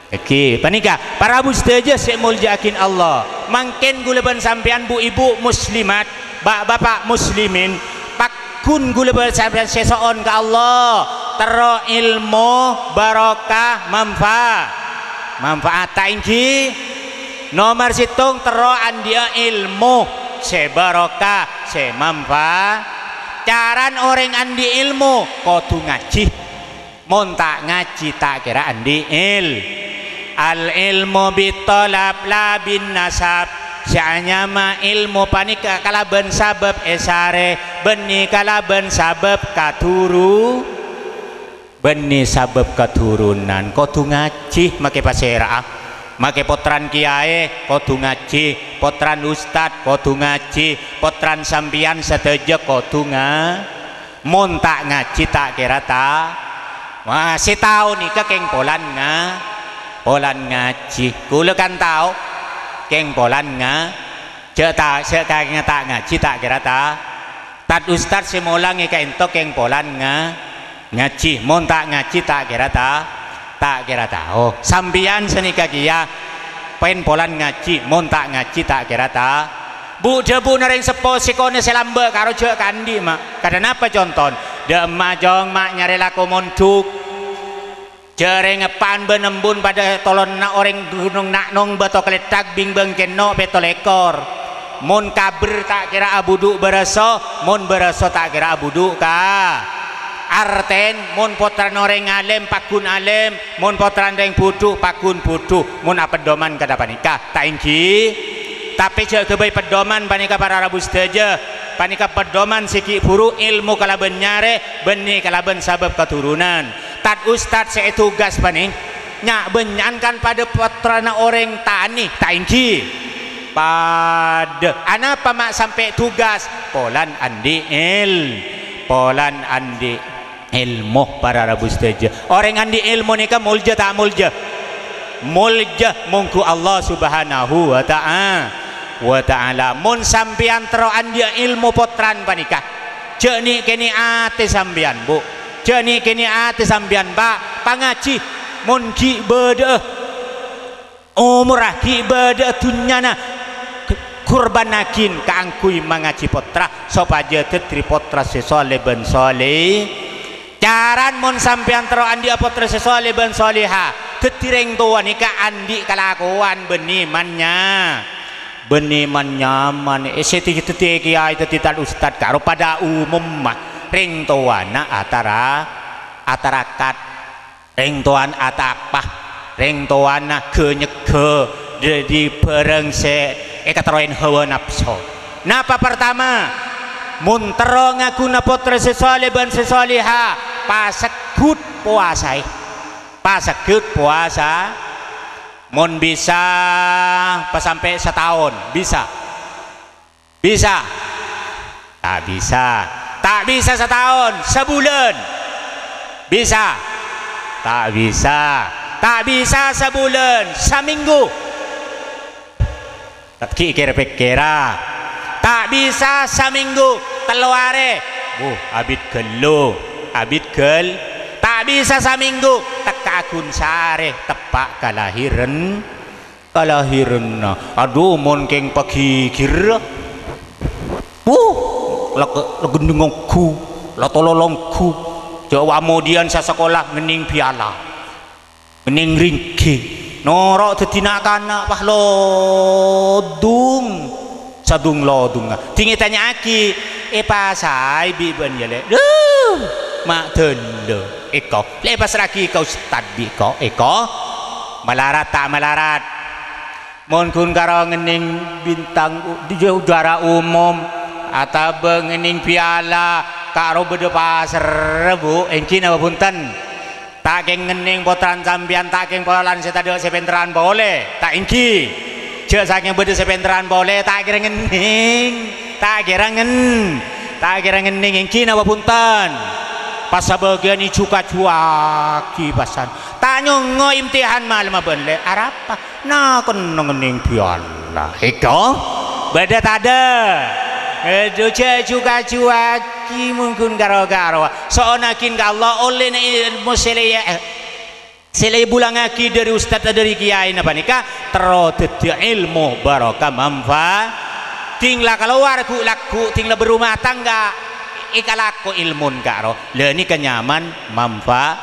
Èngghi, panèka, para rabu sadhâjâ sè èmoljâ'aghi Allah. Mangkèn kaulâ bân sampèyan, bu-ibu muslimat, ba'-bapa' muslimin, pagghun kaulâ bân sampèyan sè so'on ka Allah, terro èlmo, barokah, manfa-, manfaat, ta' èngghi? Nomer sèttong, terro andi'â èlmo sè barokah, sè manfa-, carana orèng andi' èlmo kodhu ngajhi. Mon ta' ngajhi, ta' kèra andi' èl-, al-ilmu bit-thalab la bin-nasab. Sè anyama èlmo panèka kalabân sabâb èsarè, bânnè kalabân sabâb kadhuru-, bânnè sabâb kadhurunan. Kodhu ngajhi, makè pasèra'a. Makè pottrana kèyaè kodhu ngajhi, pottrana ustad kodhu ngajhi, pottrana sampèyan sadhâjâ kodhu nga-, Mon ta' ngajhi, ta' kèra ta-, wah, sè tao nèka kèng polana nga-, polana ngajhi. Kaulâ kan tao kèng polana nga-, jhâ' ta-, jhâ' kèng ta' ngajhi, ta' kèra ta-, tad ustad sè molangè ka'ènto kèng polana nga-, ngajhi. Mon ta' ngajhi, ta' kèra ta-, ta' kèra tao. Sampèyan sanèka kèya, pèn polana ngajhi, mon ta' ngajhi, ta' kèra ta-, Bu-, dhâbuna rèng seppo sè konè sè lambâ' karo jhâ' kaandi', ma'. Kadhâ napa contona? Dhâ' emma', Cong, ma' nyarè lako mondhuk. Jhâ' rèng eppa'an bân embun padâ tolonna orèng Ghunong Na'nong bâto kalèthak bing-bâng kènno' pètto lèkor. Mon kabher ta' kèra abhudhu' bârâso, mon bârâso ta' kèra abhudhu' ka. Artèn, mon pottrana orèng alèm, paggun alèm, mon pottrana rèng budhu, paggun budhu, mon apeddoman kadha panèka, ta' ènggi? Tapè jhâ' ghâbây peddoman panèka para rabu sadhâjâ, panèka peddoman sè ghi' bhuru èlmo kalabân nyarè, bânnè kalabân sabâb katoronan. Tad-ustad sè ètugas panè, nya'-bânnya'an kan padâ pottrana orèng tanè, ta' ènggi? Padâ. Anapa ma' sampè' tugas? Polana andi' èl-, polana andi' èlmo, para rabu sadhâjâ. Orèng andi' èlmo nèka molja ta' molja? Molja, mongghu Allah Subhanahu wa Ta'a-, wa Ta'ala. Mon sampèyan terro andi'â èlmo pottrana panèka, jhâ' nè'-kènè' atè sampèyan, Bu'. Jhâ' nè'-kènè' atè sampèyan, Pa'. Pangajhi, mon ghi' bâdâ'â omorra, ghi' bâdâ'â dhunnyana, kurbânnaghin kaangghuy mangajhi pottra, sopajâ dhâddhi pottra sè solè bân solè-, Carana mon sampèyan terro andi'â pottra sè solè bân solèha, dhâddhi rèng towa nèka andi' kalakowan bânnè manya-, bânnè man-nyaman, è, sè dhâddhi kèyaè, dhâddhi tad-ustad, karo padâ umumma rèng towana atara-, atarakat. Rèng towana atapa, rèng towana ghâ-nyèghâ dhâddhi bhârâng sè èkaterrowè hawa napso. Napa partama? Mon terro ngaghuna pottra sè solè bân sè solèha, pasegghut powasaè. Pasegghut powasa. Mon bisa, pasampè' sataon, bisa. Bisa? Ta' bisa. Ta' bisa sataon, sabulân. Bisa? Ta' bisa. Ta' bisa sabulân, samènggu. Ta' ghi' kèra-pèkkèra. Ta' bisa samènggu, tello arè. Wuh, abit ghâllu. Abit ghâl-, ta' bisa samènggu, tekka' ghun sarè, teppa' kalahèran. Kalahèranna. Adhu, mon kèng paghighir. Wuh, la-, la gendheng ongghu, la tolo longghu. Jhâ' wa' modiyân sasakola ngennèng piala. Ngennèng ringgit. Noro' dhâddhi na'-kana', wah, lodung. Sadung lodungnga. Dhing ètanya'aghi, "Èpasaè bi' bâ'na, yâ, Lè'?" "Duh, ma' dhâllu." Èko, lè' èpasra'aghi ka ustad bi' ko, èko. Malarat ta' malarat? Mon ghun karo ngennèng bintang u-, ju-, juara umum, atabâ ngennèng piala, karo bâdâ paserra, Bu, ènggi napa bhunten? Ta' kèng ngennèng pottrana sampèyan, ta' kèng polana sè tadâ' sè pènterran polè, ta' ènggi? Jhâ' sakèng bâdâ sè pènterran polè, ta' kèra ngennèng, ta' kèra ngen-, ta' kèra ngennèng, ènggi napa bhunten? Pas sabâgiyân èju-kajuwâghi pasan. Ta' nyongngo' imtihan malemma bân lè', arapa? Na kennengnga neng bialla. Èko? Bâdâ tadâ'? Èdu jhâ' ju-kajuwâghi mon ghun karo-karo. So'onnaghin ka Allah, ollèna èlmo sè lè-, sè lè èbulangaghi dâri ustad, dâri kiyaèna panèka, terro dhâddhiyâ èlmo barokah manfa-, dhing la kalowar ghu'-lagghu', dhing la berumah tangga, èkalako èlmona ka'ro. Lha nèka nyaman manfa-,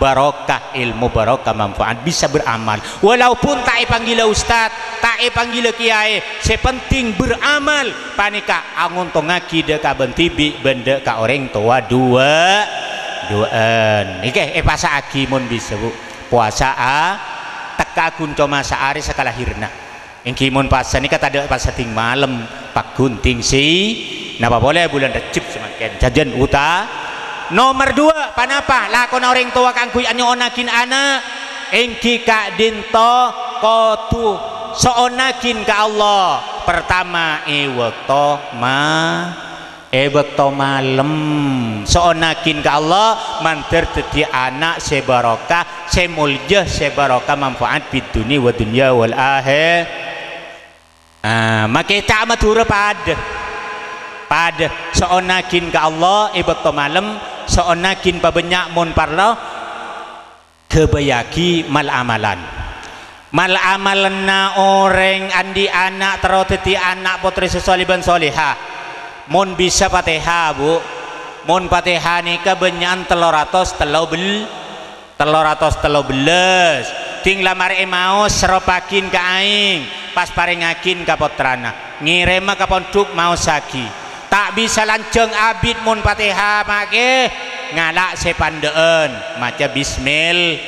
barokah èlmo, barokah manfaat, bisa beramal. Walaupun ta' èpanggila ustad, ta' èpanggila kiyaè, sè penting beramal panèka angontongngaghi dâ' ka bâ'na dhibi' bân dâ' ka orèng towa duwâ', duwâ'ân. Nèka èpasa'aghi mon bisa, Bu. Powasa'a, tekka ghun coma saarè sakalahèranna. Ènggi mon pasa nèka tadâ' pasa dhing malem, paggun dhing si-, napa polè bulân Rejjeb samangkèn. Jhâjhân uta-, nomer duwâ', panapa lakona orèng towa kaangghuy anyo'onnaghin ana'? Ènggi ka'dinto kodhu so'onnaghin ka Allah. Partama, è bâkto ma-, È bâkto malem, so'onnaghin ka Allah, mandhâr dhâddhi ana' sè barokah, sè molja, sè barokah, manfaat fid dunya wa dunya wal akhir-, ah, makè ca' Madhurâ padâ. Padâ, so'onnaghin ka Allah è bâkto malem, so'onnaghin pabânnya' mon parlo, ghâbâyyaghi mal-amalan. Mal-amalanna orèng andi' ana' terro dhâddhi ana' pottrè sè solè bân solèha. Mon bisa Fatèha, Bu. Mon Fatèha nèka bânnya'an tello ratos tello bel-, Tello ratos tello bellâs. Ding la marè èmaos, seropaghin ka aèng, pas parèngaghin ka pottrana. Ngèrèma ka pondhuk maossaghi. Ta' bisa lanjhâng abit mon Fatèha, ma' kè ngala' sè pandhâ'ân. Maca bismil-,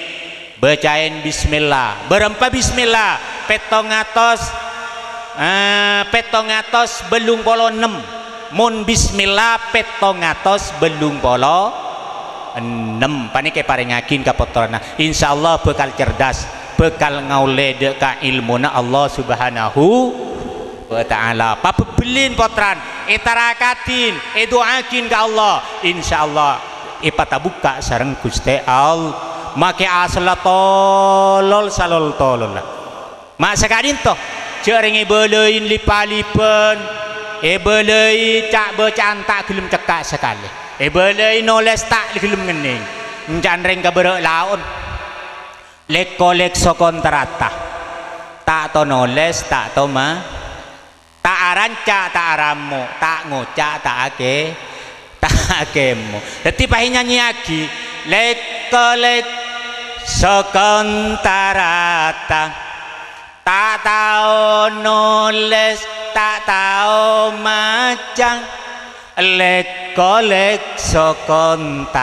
bâcaèn bismillah. Bârâmpa bismillah? Pèttong atos, eh, pèttong atos bâllung polo ennem. Mon bismillah, pèttong atos bâllung polo ennem. Panèka èparèngaghin ka pottrana. Insyaallah bhâkal cerdas, bhâkal ngaollè dâ' ka èlmona Allah Subhanahu wa Ta'ala. Pabhâbhellin pottrana, ètarakadhin, èdu'aaghin ka Allah. Insyaallah èpatabukka' sareng Ghustè Allah. Makè asalla tolol salol-tololla. Ma' saka'dinto, jhâ' rèng èbâlâi lip-alipan, èbâlâi ca'-bâca'an ta' ghellem cekka' sakalè, èbâlâi nolès ta' ghellem ngennèng, ènca'na rèng ka bârâ' laon, lèk-kolèk sokontrata, ta' to nolès, ta' to ma-, ta' aranca', ta' arammo, ta' ngoca', ta' akè-, ta' akemmo. Dhâddhi pas ènyanyiyaghi, lèk-kolèk sokontrata. Ta' tao nolès, ta' tao maca, lèk-kolèk sokontrata.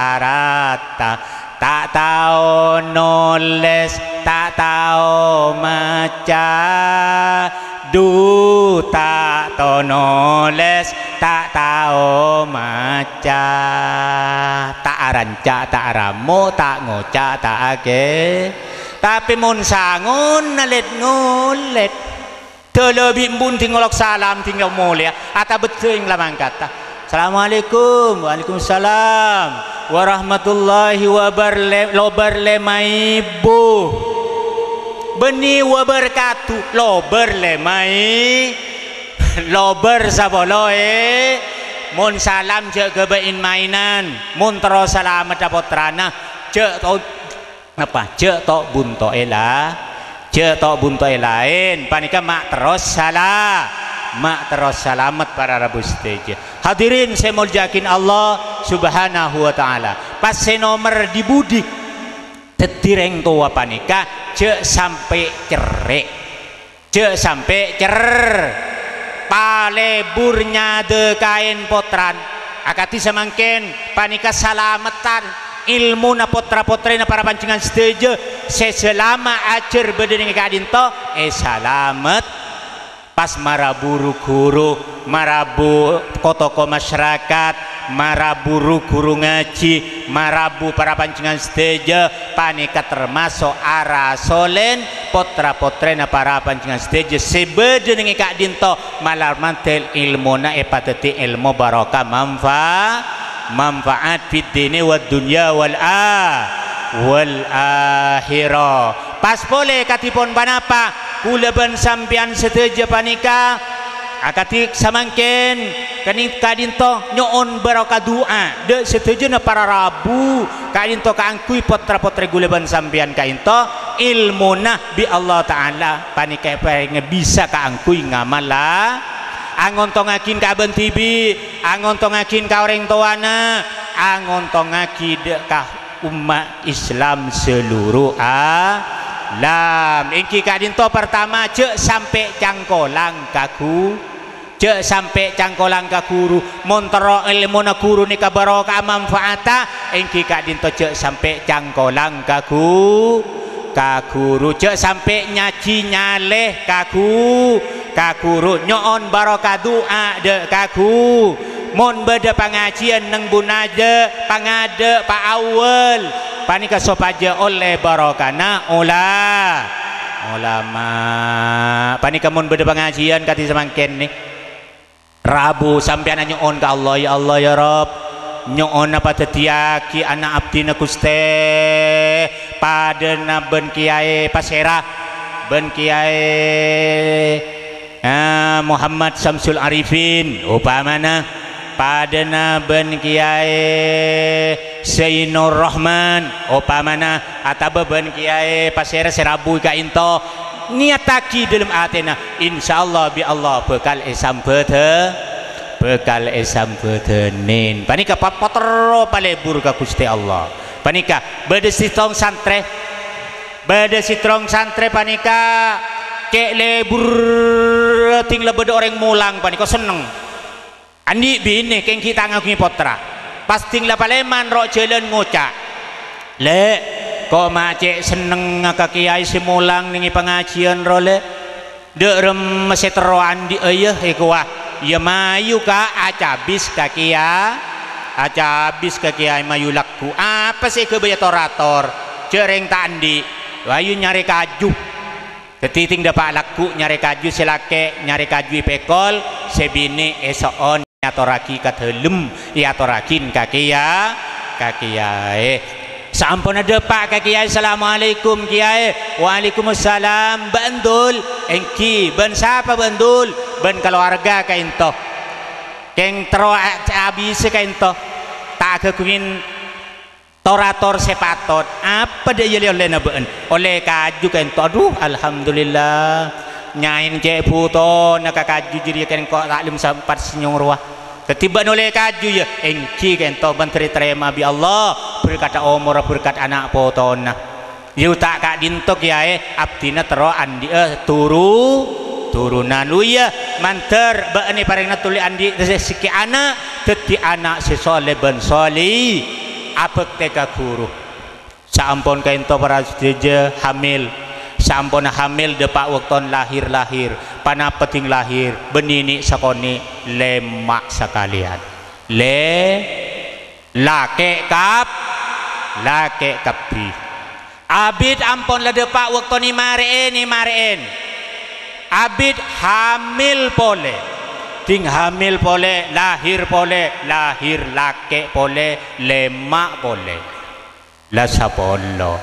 Ta' tao nolès, ta' tao maca, dhu ta' tao nolès, ta' tao maca. Ta' aranca', ta' arammo, ta' ngoca', ta' akè-, Tapè mon sangona lèt-ngolèt, dâlâ bi' embu'en ding olok salam, ding molèya, atabâddhâ èng la mangkata. "Assalamualaikum." "Waalaikumsalam warahmatullahi wabarle-, lobâr lèma èbu. Bânnè wabarakatuh, lobâr lèma è-, lobâr sapolo è-." Mon salam jhâ' ghâbây maènan, mon terro salameddhâ pottrana, jhâ' to-, Napa? Jhâ' to' bunto'è la-, jhâ' to' bunto'è laèn. Panèka ma' terros sala-, ma' terros salamet para rabu sadhâjâ. Hadirin sè èmoljâ'aghi Allah Subhanahu wa Ta'ala. Pas sè nomer dhi-budhi, dhâddhi rèng towa panèka jhâ' sampè' cerrè'. Jhâ' sampè' cer-, palebur nyadhâkaèn pottrana. Akadhi samangkèn panèka salameddhân èlmona pottra-pottrèna para panjhennengngan sadhâjâ sè salama ajhâr bâdâ neng è ka'dinto, èsalamet. Pas marabu ru-ghuru, marabu ko-toko masyarakat, marabu ru-ghuru ngajhi, marabu para panjhennengngan sadhâjâ, panèka tamaso' arasolèn pottra-pottrèna para panjhennengngan sadhâjâ sè bâdâ neng è ka'dinto, malar mandhâr èlmona èpadhâddhi èlmo barokah manfa-, manfaat fid dini wad dunya wal a-, wal akhirah. Pas polè kadhipon ponapa, kaulâ bân sampèyan sadhâjâ panèka akadhi samangkèn, kani-, ka'dinto nyo'on barokah du'a dâ' sadhâjâna para rabu, ka'dinto kaangghuy pottra-pottrè kaulâ bân sampèyan ka'dinto, èlmona bi' Allah Ta'ala panèka èparèngè bisa kaangghuy ngamalla, angontongngaghi ka abâ'na dhibi', angontongngaghi ka orèng towana, angontongngaghi dâ' ka omma' Islam saloro alam. Èngghi ka'dinto partama, jhâ' sampè' cangkolang ka ghu-, jhâ' sampè' cangkolang ka ghuru. Mon terro èlmona ghuru nèka barokah manfaata, èngghi ka'dinto jhâ' sampè' cangkolang ka ghu-, ka ghuru. Jhâ' sampè' nyajhi nyalè ka ghu-, ka ghuru. Nyo'on barokah du'a dâ' ka ghu-, Mon bâdâ pangajiyân neng bun ajâ, pangadâ', Pa' Awwal, panèka sopajâ ollè barokana ola-, olama. Panèka mon bâdâ pangajiyân kadhi samangkèn nè, rabu sampèyan nyo'on ka Allah, "Ya Allah, ya Rabb, nyo'ona padhâddhiyâghi ana' abdhina Ghustè, padâna bân Kèyaè Pasèra, bân Kèyaè Ah, Muhammad Samsul Arifin, opamana, padâna bân Kèyaè Zainur Rahman, opamana, atabâ bân Kèyaè Pasèra sè rabu ka'dinto, niyattaghi dâlem atèna, insyaallah bi' Allah bhâkal èsambhâdhâ-, bhâkal èsambhâdhânin." Panèka pa-, paterro palebur ka Ghustè Allah. Panèka, bâḍâ sèttong santrè, bâḍâ sèttong santrè panèka cè' lebur, ḍing la bâḍâ orèng molang panèka senneng. Anḍi' binè kèng ghi' ta' ngaghungè pottra. Pas ḍing la palèman ro' jhâlân ngoca', "Lè', ko' ma' cè' sennengnga ka kèyaè sè molang neng è pangajiyân ro, Lè'." "Ḍâ' remma sè terro anḍi'â, yâ, èkowa?" "Yâ, mayu, Ka', acabis ka kèya-, acabis ka kèyaè mayu lagghu'." "Apa sè èghâbâyâ tor-ator? Jhâ' rèng ta' anḍi'. Ayu nyarè kaju." Dhâddhi ḍing ḍâpa' lagghu' nyarè kaju, sè lakè' nyarè kaju èpèkol, sè binè èso'on. Èyatorraghi ka ḍâlem, èyatorraghin ka kèya-, ka kèyaè. Saamponna ḍâpa' ka kèyaè, "Assalamualaikum, Kèyaè." "Waalaikumsalam. Bâ'na, Dul?" "Èngghi, bân sapa bâ'na, Dul?" "Bân kalowarga kaènto. Kèng terro a-, abisâ kaènto. Ta' aghâghungè tor-ator sè patot." "Apa ḍâ' iyâ lè-ollèna bâ'na?" "Ollè kaju kaènto." "Adhu, alhamdulillah. Nyaèn cè' bhutona ka kaju jârèya kèng ko' ta' lem sempat sènyong rowa. Dhâddhi bâ'na ollè kaju, yâ?" "Èngghi kaènto, bân ḍâri tarèma bi' Allah, berkat omorra, berkat ana' potona." "Yâ, ta' ka'ḍinto, Kèyaè, abdhina terro anḍi'â turu-, turunan." "Oh iyâ, mandhâr bâ'na èparèngana tolè anḍi' sè-, sèkè ana', dhâddhi ana' sè solè bân solèh, abhâktè ka ghuru." Saampon kaènto para sadhâjâ hamil, saamponna hamil ḍâpa' bâktona lahir-lahir, ponapa ḍing lahir, bânnè nè' sakonè', lèma' sakalèyan. Lè-, Lakè' kab-, lakè' kabbhi. Abit ampon la ḍâpa' bâktona marè'è, marè'è. Abit hamil polè. Ḍing hamil polè, lahir polè, lahir lakè' polè, lèma' polè. La sapolo.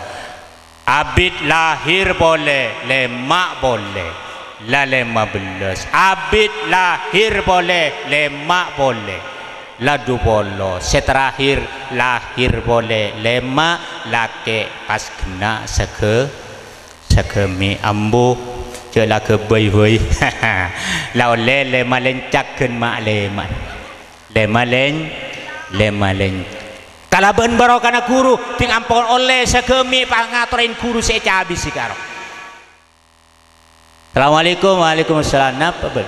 Abit lahir polè, lèma' polè, la lèma bellâs. Abit lahir polè, lèma' polè, la dupolo. Sè terakhir lahir polè, lèma', lakè' pas ghenna' sagâ-, saghâmè'. Ambu, jhâ' la ghâbây bhâi. La ollè lèma lèncak ghân ma' lèma'. Lèma lèn-, lèma lèn-. Kalabân barokana ghuru, ḍing ampon ollè saghâmè' pangatorèn ghuru sè ècabisi karo. "Assalamualaikum." "Waalaikumsalam. Napa, Bân?"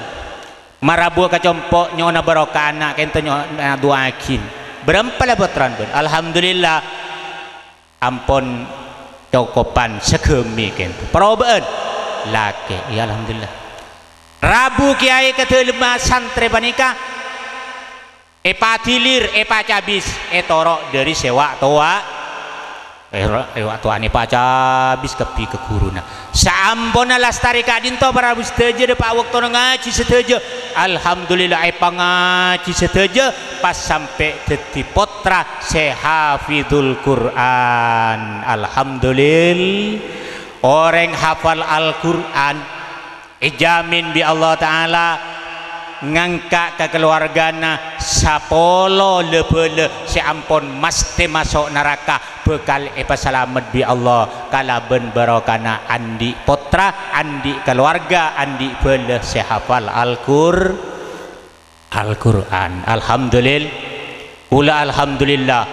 "Marabuwâ ka compo' nyo'ona barokah ana' kaènto nyo'ona du'aaghin." "Bârâmpa la pottrana, Bân?" "Alhamdulillah." Ampon cokopan saghâmè' kaènto. Parobâ'ân. Lakè', ya alhamdulillah. Rabu kèyaè ka ḍâlemma santrè panèka èpadilir, èpacabis, ètoro' ḍâri sè wa'-, towa'. Èro-, èwa' towa'na èpacabis kabbhi ka ghuruna. Saamponna lastarè ka'ḍinto para rabu sadhâjâ ḍâpa' bâktona ngajhi sadhâjâ. Alhamdulillah, èpangajhi sadhâjâ pas sampè' dhâddhi pottra sè hafidhul Qur'an. Alhamdulillah. Orèng hafal Al-Qur'an èjhâmin bi' Allah Ta'ala ngangka' ka kalowargana sapolo la-bhâlâ sè ampon masthè maso' naraka, bhâkal èpasalamet bi' Allah kalabân barokana anḍi' pottra, anḍi' kalowarga, anḍi' bhâlâ sè hafal Al-Qur-, Al-Qur'an. Alhamdulil-, kaulâ alhamdulillah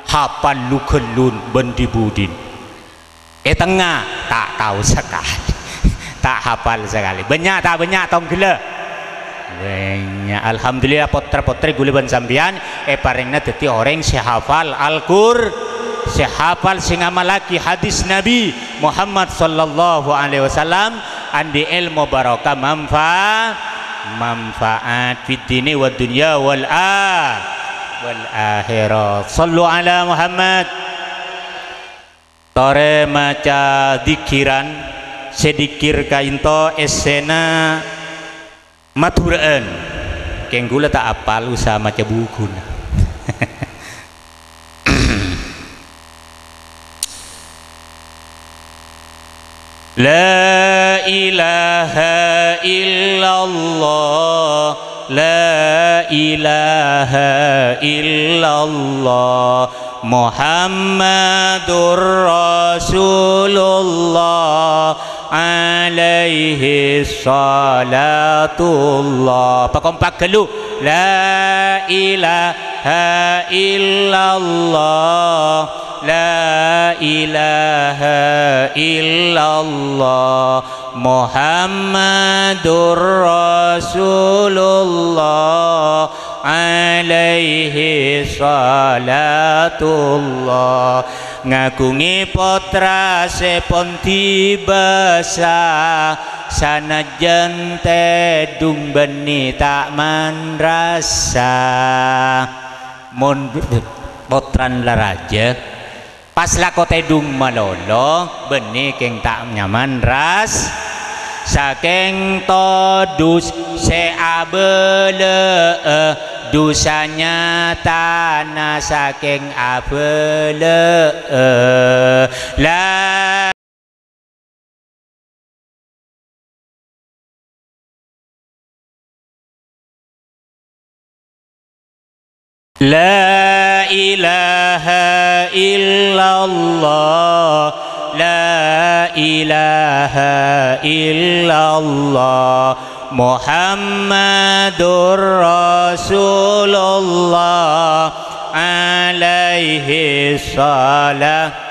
hafal lu-ghâllun bân ḍi-buḍina. È tengnga, ta' tao sakalè. Ta' hafal sakalè. Bânnya' ta' bânnya' tongghâllâ? Bânnya'. Alhamdulillah, pottra-pottrè kaulâ bân sampèyan èparèngana dhâddhi orèng sè hafal Al-Qur-, sè hafal, sè ngamallaghi hadis Nabi Muhammad sallallahu alaihi wasallam, anḍi' èlmo barokah manfa-, manfaat fid dini wad dunya wal a-, wal akhirah. Shallu ala Muhammad. Torè maca dzikirân, sè dzikir ka'ḍinto èssèna Madhurâ'ân. Kèng kaulâ ta' apal, usaha maca bukuna. La ilaha illallah, la ilaha illallah, Muhammadur Rasulullah, alaihi salatullah. Pakompak ghâllu. La ilaha illallah, La ilaha illallah Muhammadur Rasulullah alaihi salatullah. Ngaghungè pottra sè pon dibâsa, sanajjân tèdung bânnè ta' manrasa. Mon pottrana la rajâ, pas lako tèdung malolo, bânnè kèng ta' nyaman ras-, sakèng todus sè abâlâ'â, dusa nyatana sakèng abâlâ'â. La La ilaha illallah, la ilaha illallah, Muhammadur Rasulullah, alaihi salam.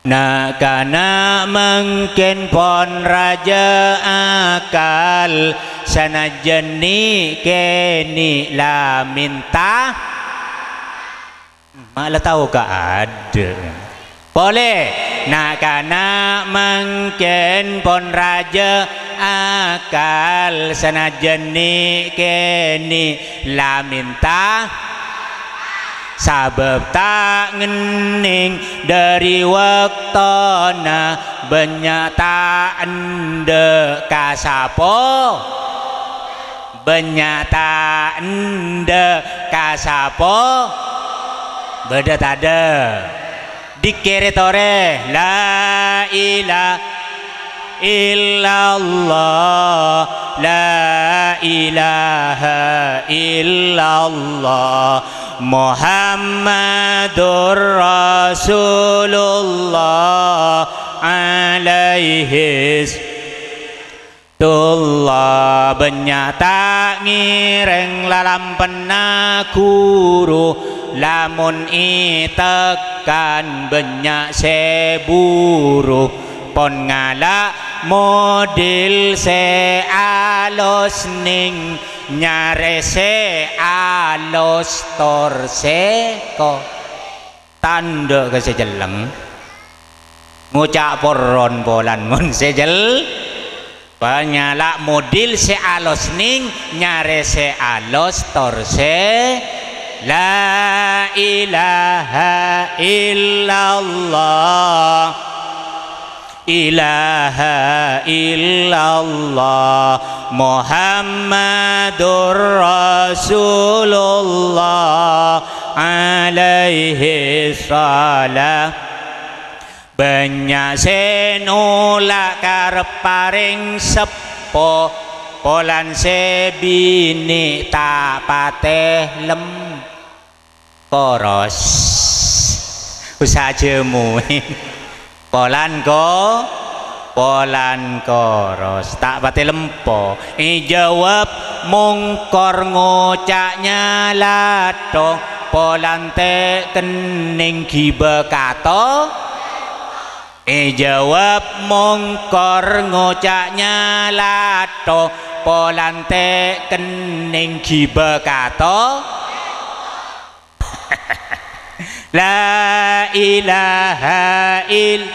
Na'-kana' mangkèn pon rajâ akal, sanajjân nè'-kènè' la mènta. Ma' la tao kaaḍâ'. Polè, na'-kana' mangkèn pon rajâ akal, sanajjân nè'-kènè' la mènta. Sabâb ta' ngennèng ḍâri bâktona, bânnya' ta' enḍâ' ka sapo. Bânnya' ta' enḍâ' ka sapo. Bâḍâ taḍâ'? Ḍikkèrè torè, la ila- illallah, la ilaha illallah, Muhammadur Rasulullah, alaihi s-, tullah. Bânnya' ta' ngèrèng lalampenna ghuru, lamon ètekkan bânnya' sè buru. Pon ngala' model sè alos nèng nyarè sè alos tor sè ko-, tanḍhâ' ka sè celleng. Ngoca' porron polan mon sè cel-, pon ngala' model sè alos nèng nyarè sè alos tor sè la ilaha illallah. Ilaha illallah Muhammadur Rasulullah alaihi salam. Bânnya' sè nolak karep parèng seppo, polan sè binè' ta' patè lem- koros. Usaha jhâmo. Polan ko-, polan koros. Ta' patè lempo. Èjâwâb mongkor ngoca' nyalato. Polan tè' kennèng ghibâ kato. Èjâwâb mongkor ngoca' nyalato. Polan tè' kennèng ghibâ kato. La ilaha ill-,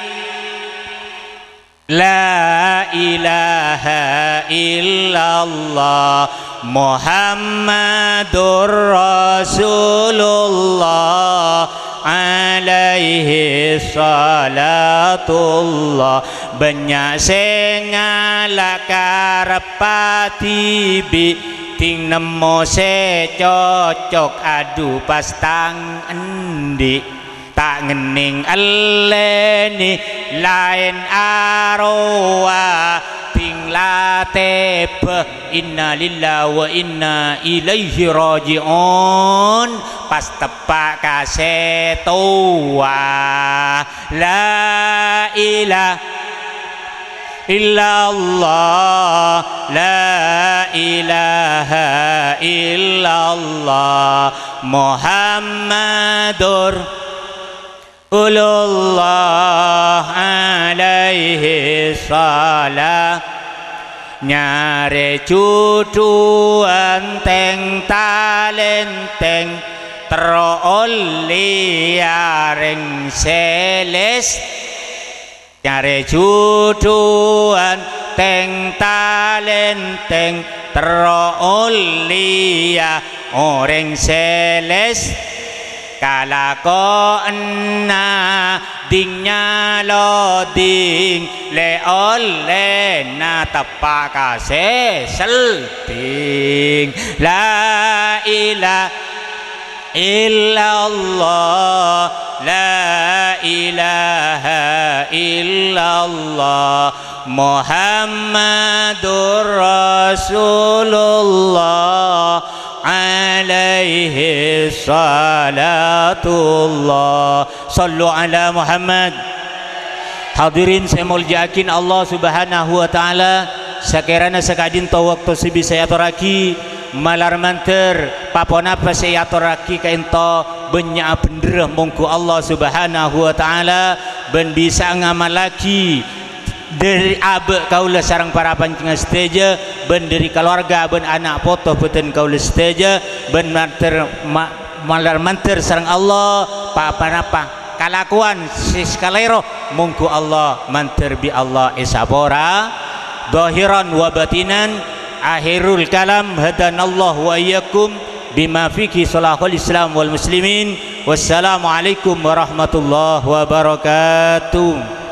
la ilaha illallah Muhammadur Rasulullah alaihi salatullah. Bânnya' sè ngala' karep dhibi', dhing nemmo sè cocok, adu pas tang endi'. Ta' ngennèng ellènè laèn arowa, dhing la tèbâ. Innalillahi wa inna ilaihi raji'un. Pas teppa' ka sè towa. La ilaha illallah, la ilaha illallah, Muhammadur Rasulullah alaihi shalah, nyarè jhudhuwân tèng-talèntèng, terro ollè arèng sè lès. Nyarè jhudhuwân tèng-talèntèng, terro ollè orèng sè lès. Kalakowanna dhing nyalodhing, lè-ollèna teppa' ka sè seldhing. La ilaha illallah, la ilaha illallah, Muhammadur Rasulullah, alaihi salatullah. Shallu ala Muhammad. Hadirin sè èmoljâ'aghi Allah Subhanahu wa Ta'ala, sakèrana saka'dinto bâkto sè bisa èatorraghi, malar mandhâr pa-ponapa sè èatorraghi ka'dinto bânnya'a bhendherra, mongghu Allah Subhanahu wa Ta'ala bân bisa ngamallaghi dhâri abâ' kaulâ sareng para panjhennengngan sadhâjâ, bân dhâri kalowarga bân ana' poto bhâdhân kaulâ sadhâjâ, bân mandhâr ma-, malar mandhâr sareng Allah, pa-, pa-ponapa kalakowan sè sakalèro, mongghu Allah mandhâr bi' Allah èsapora, dhahiran wa batinan. Akhirul kalam, hadanallahu wa iyyakum bima fihi shalahul Islam wal muslimin. Wassalamualaikum warahmatullahi wabarakatuh.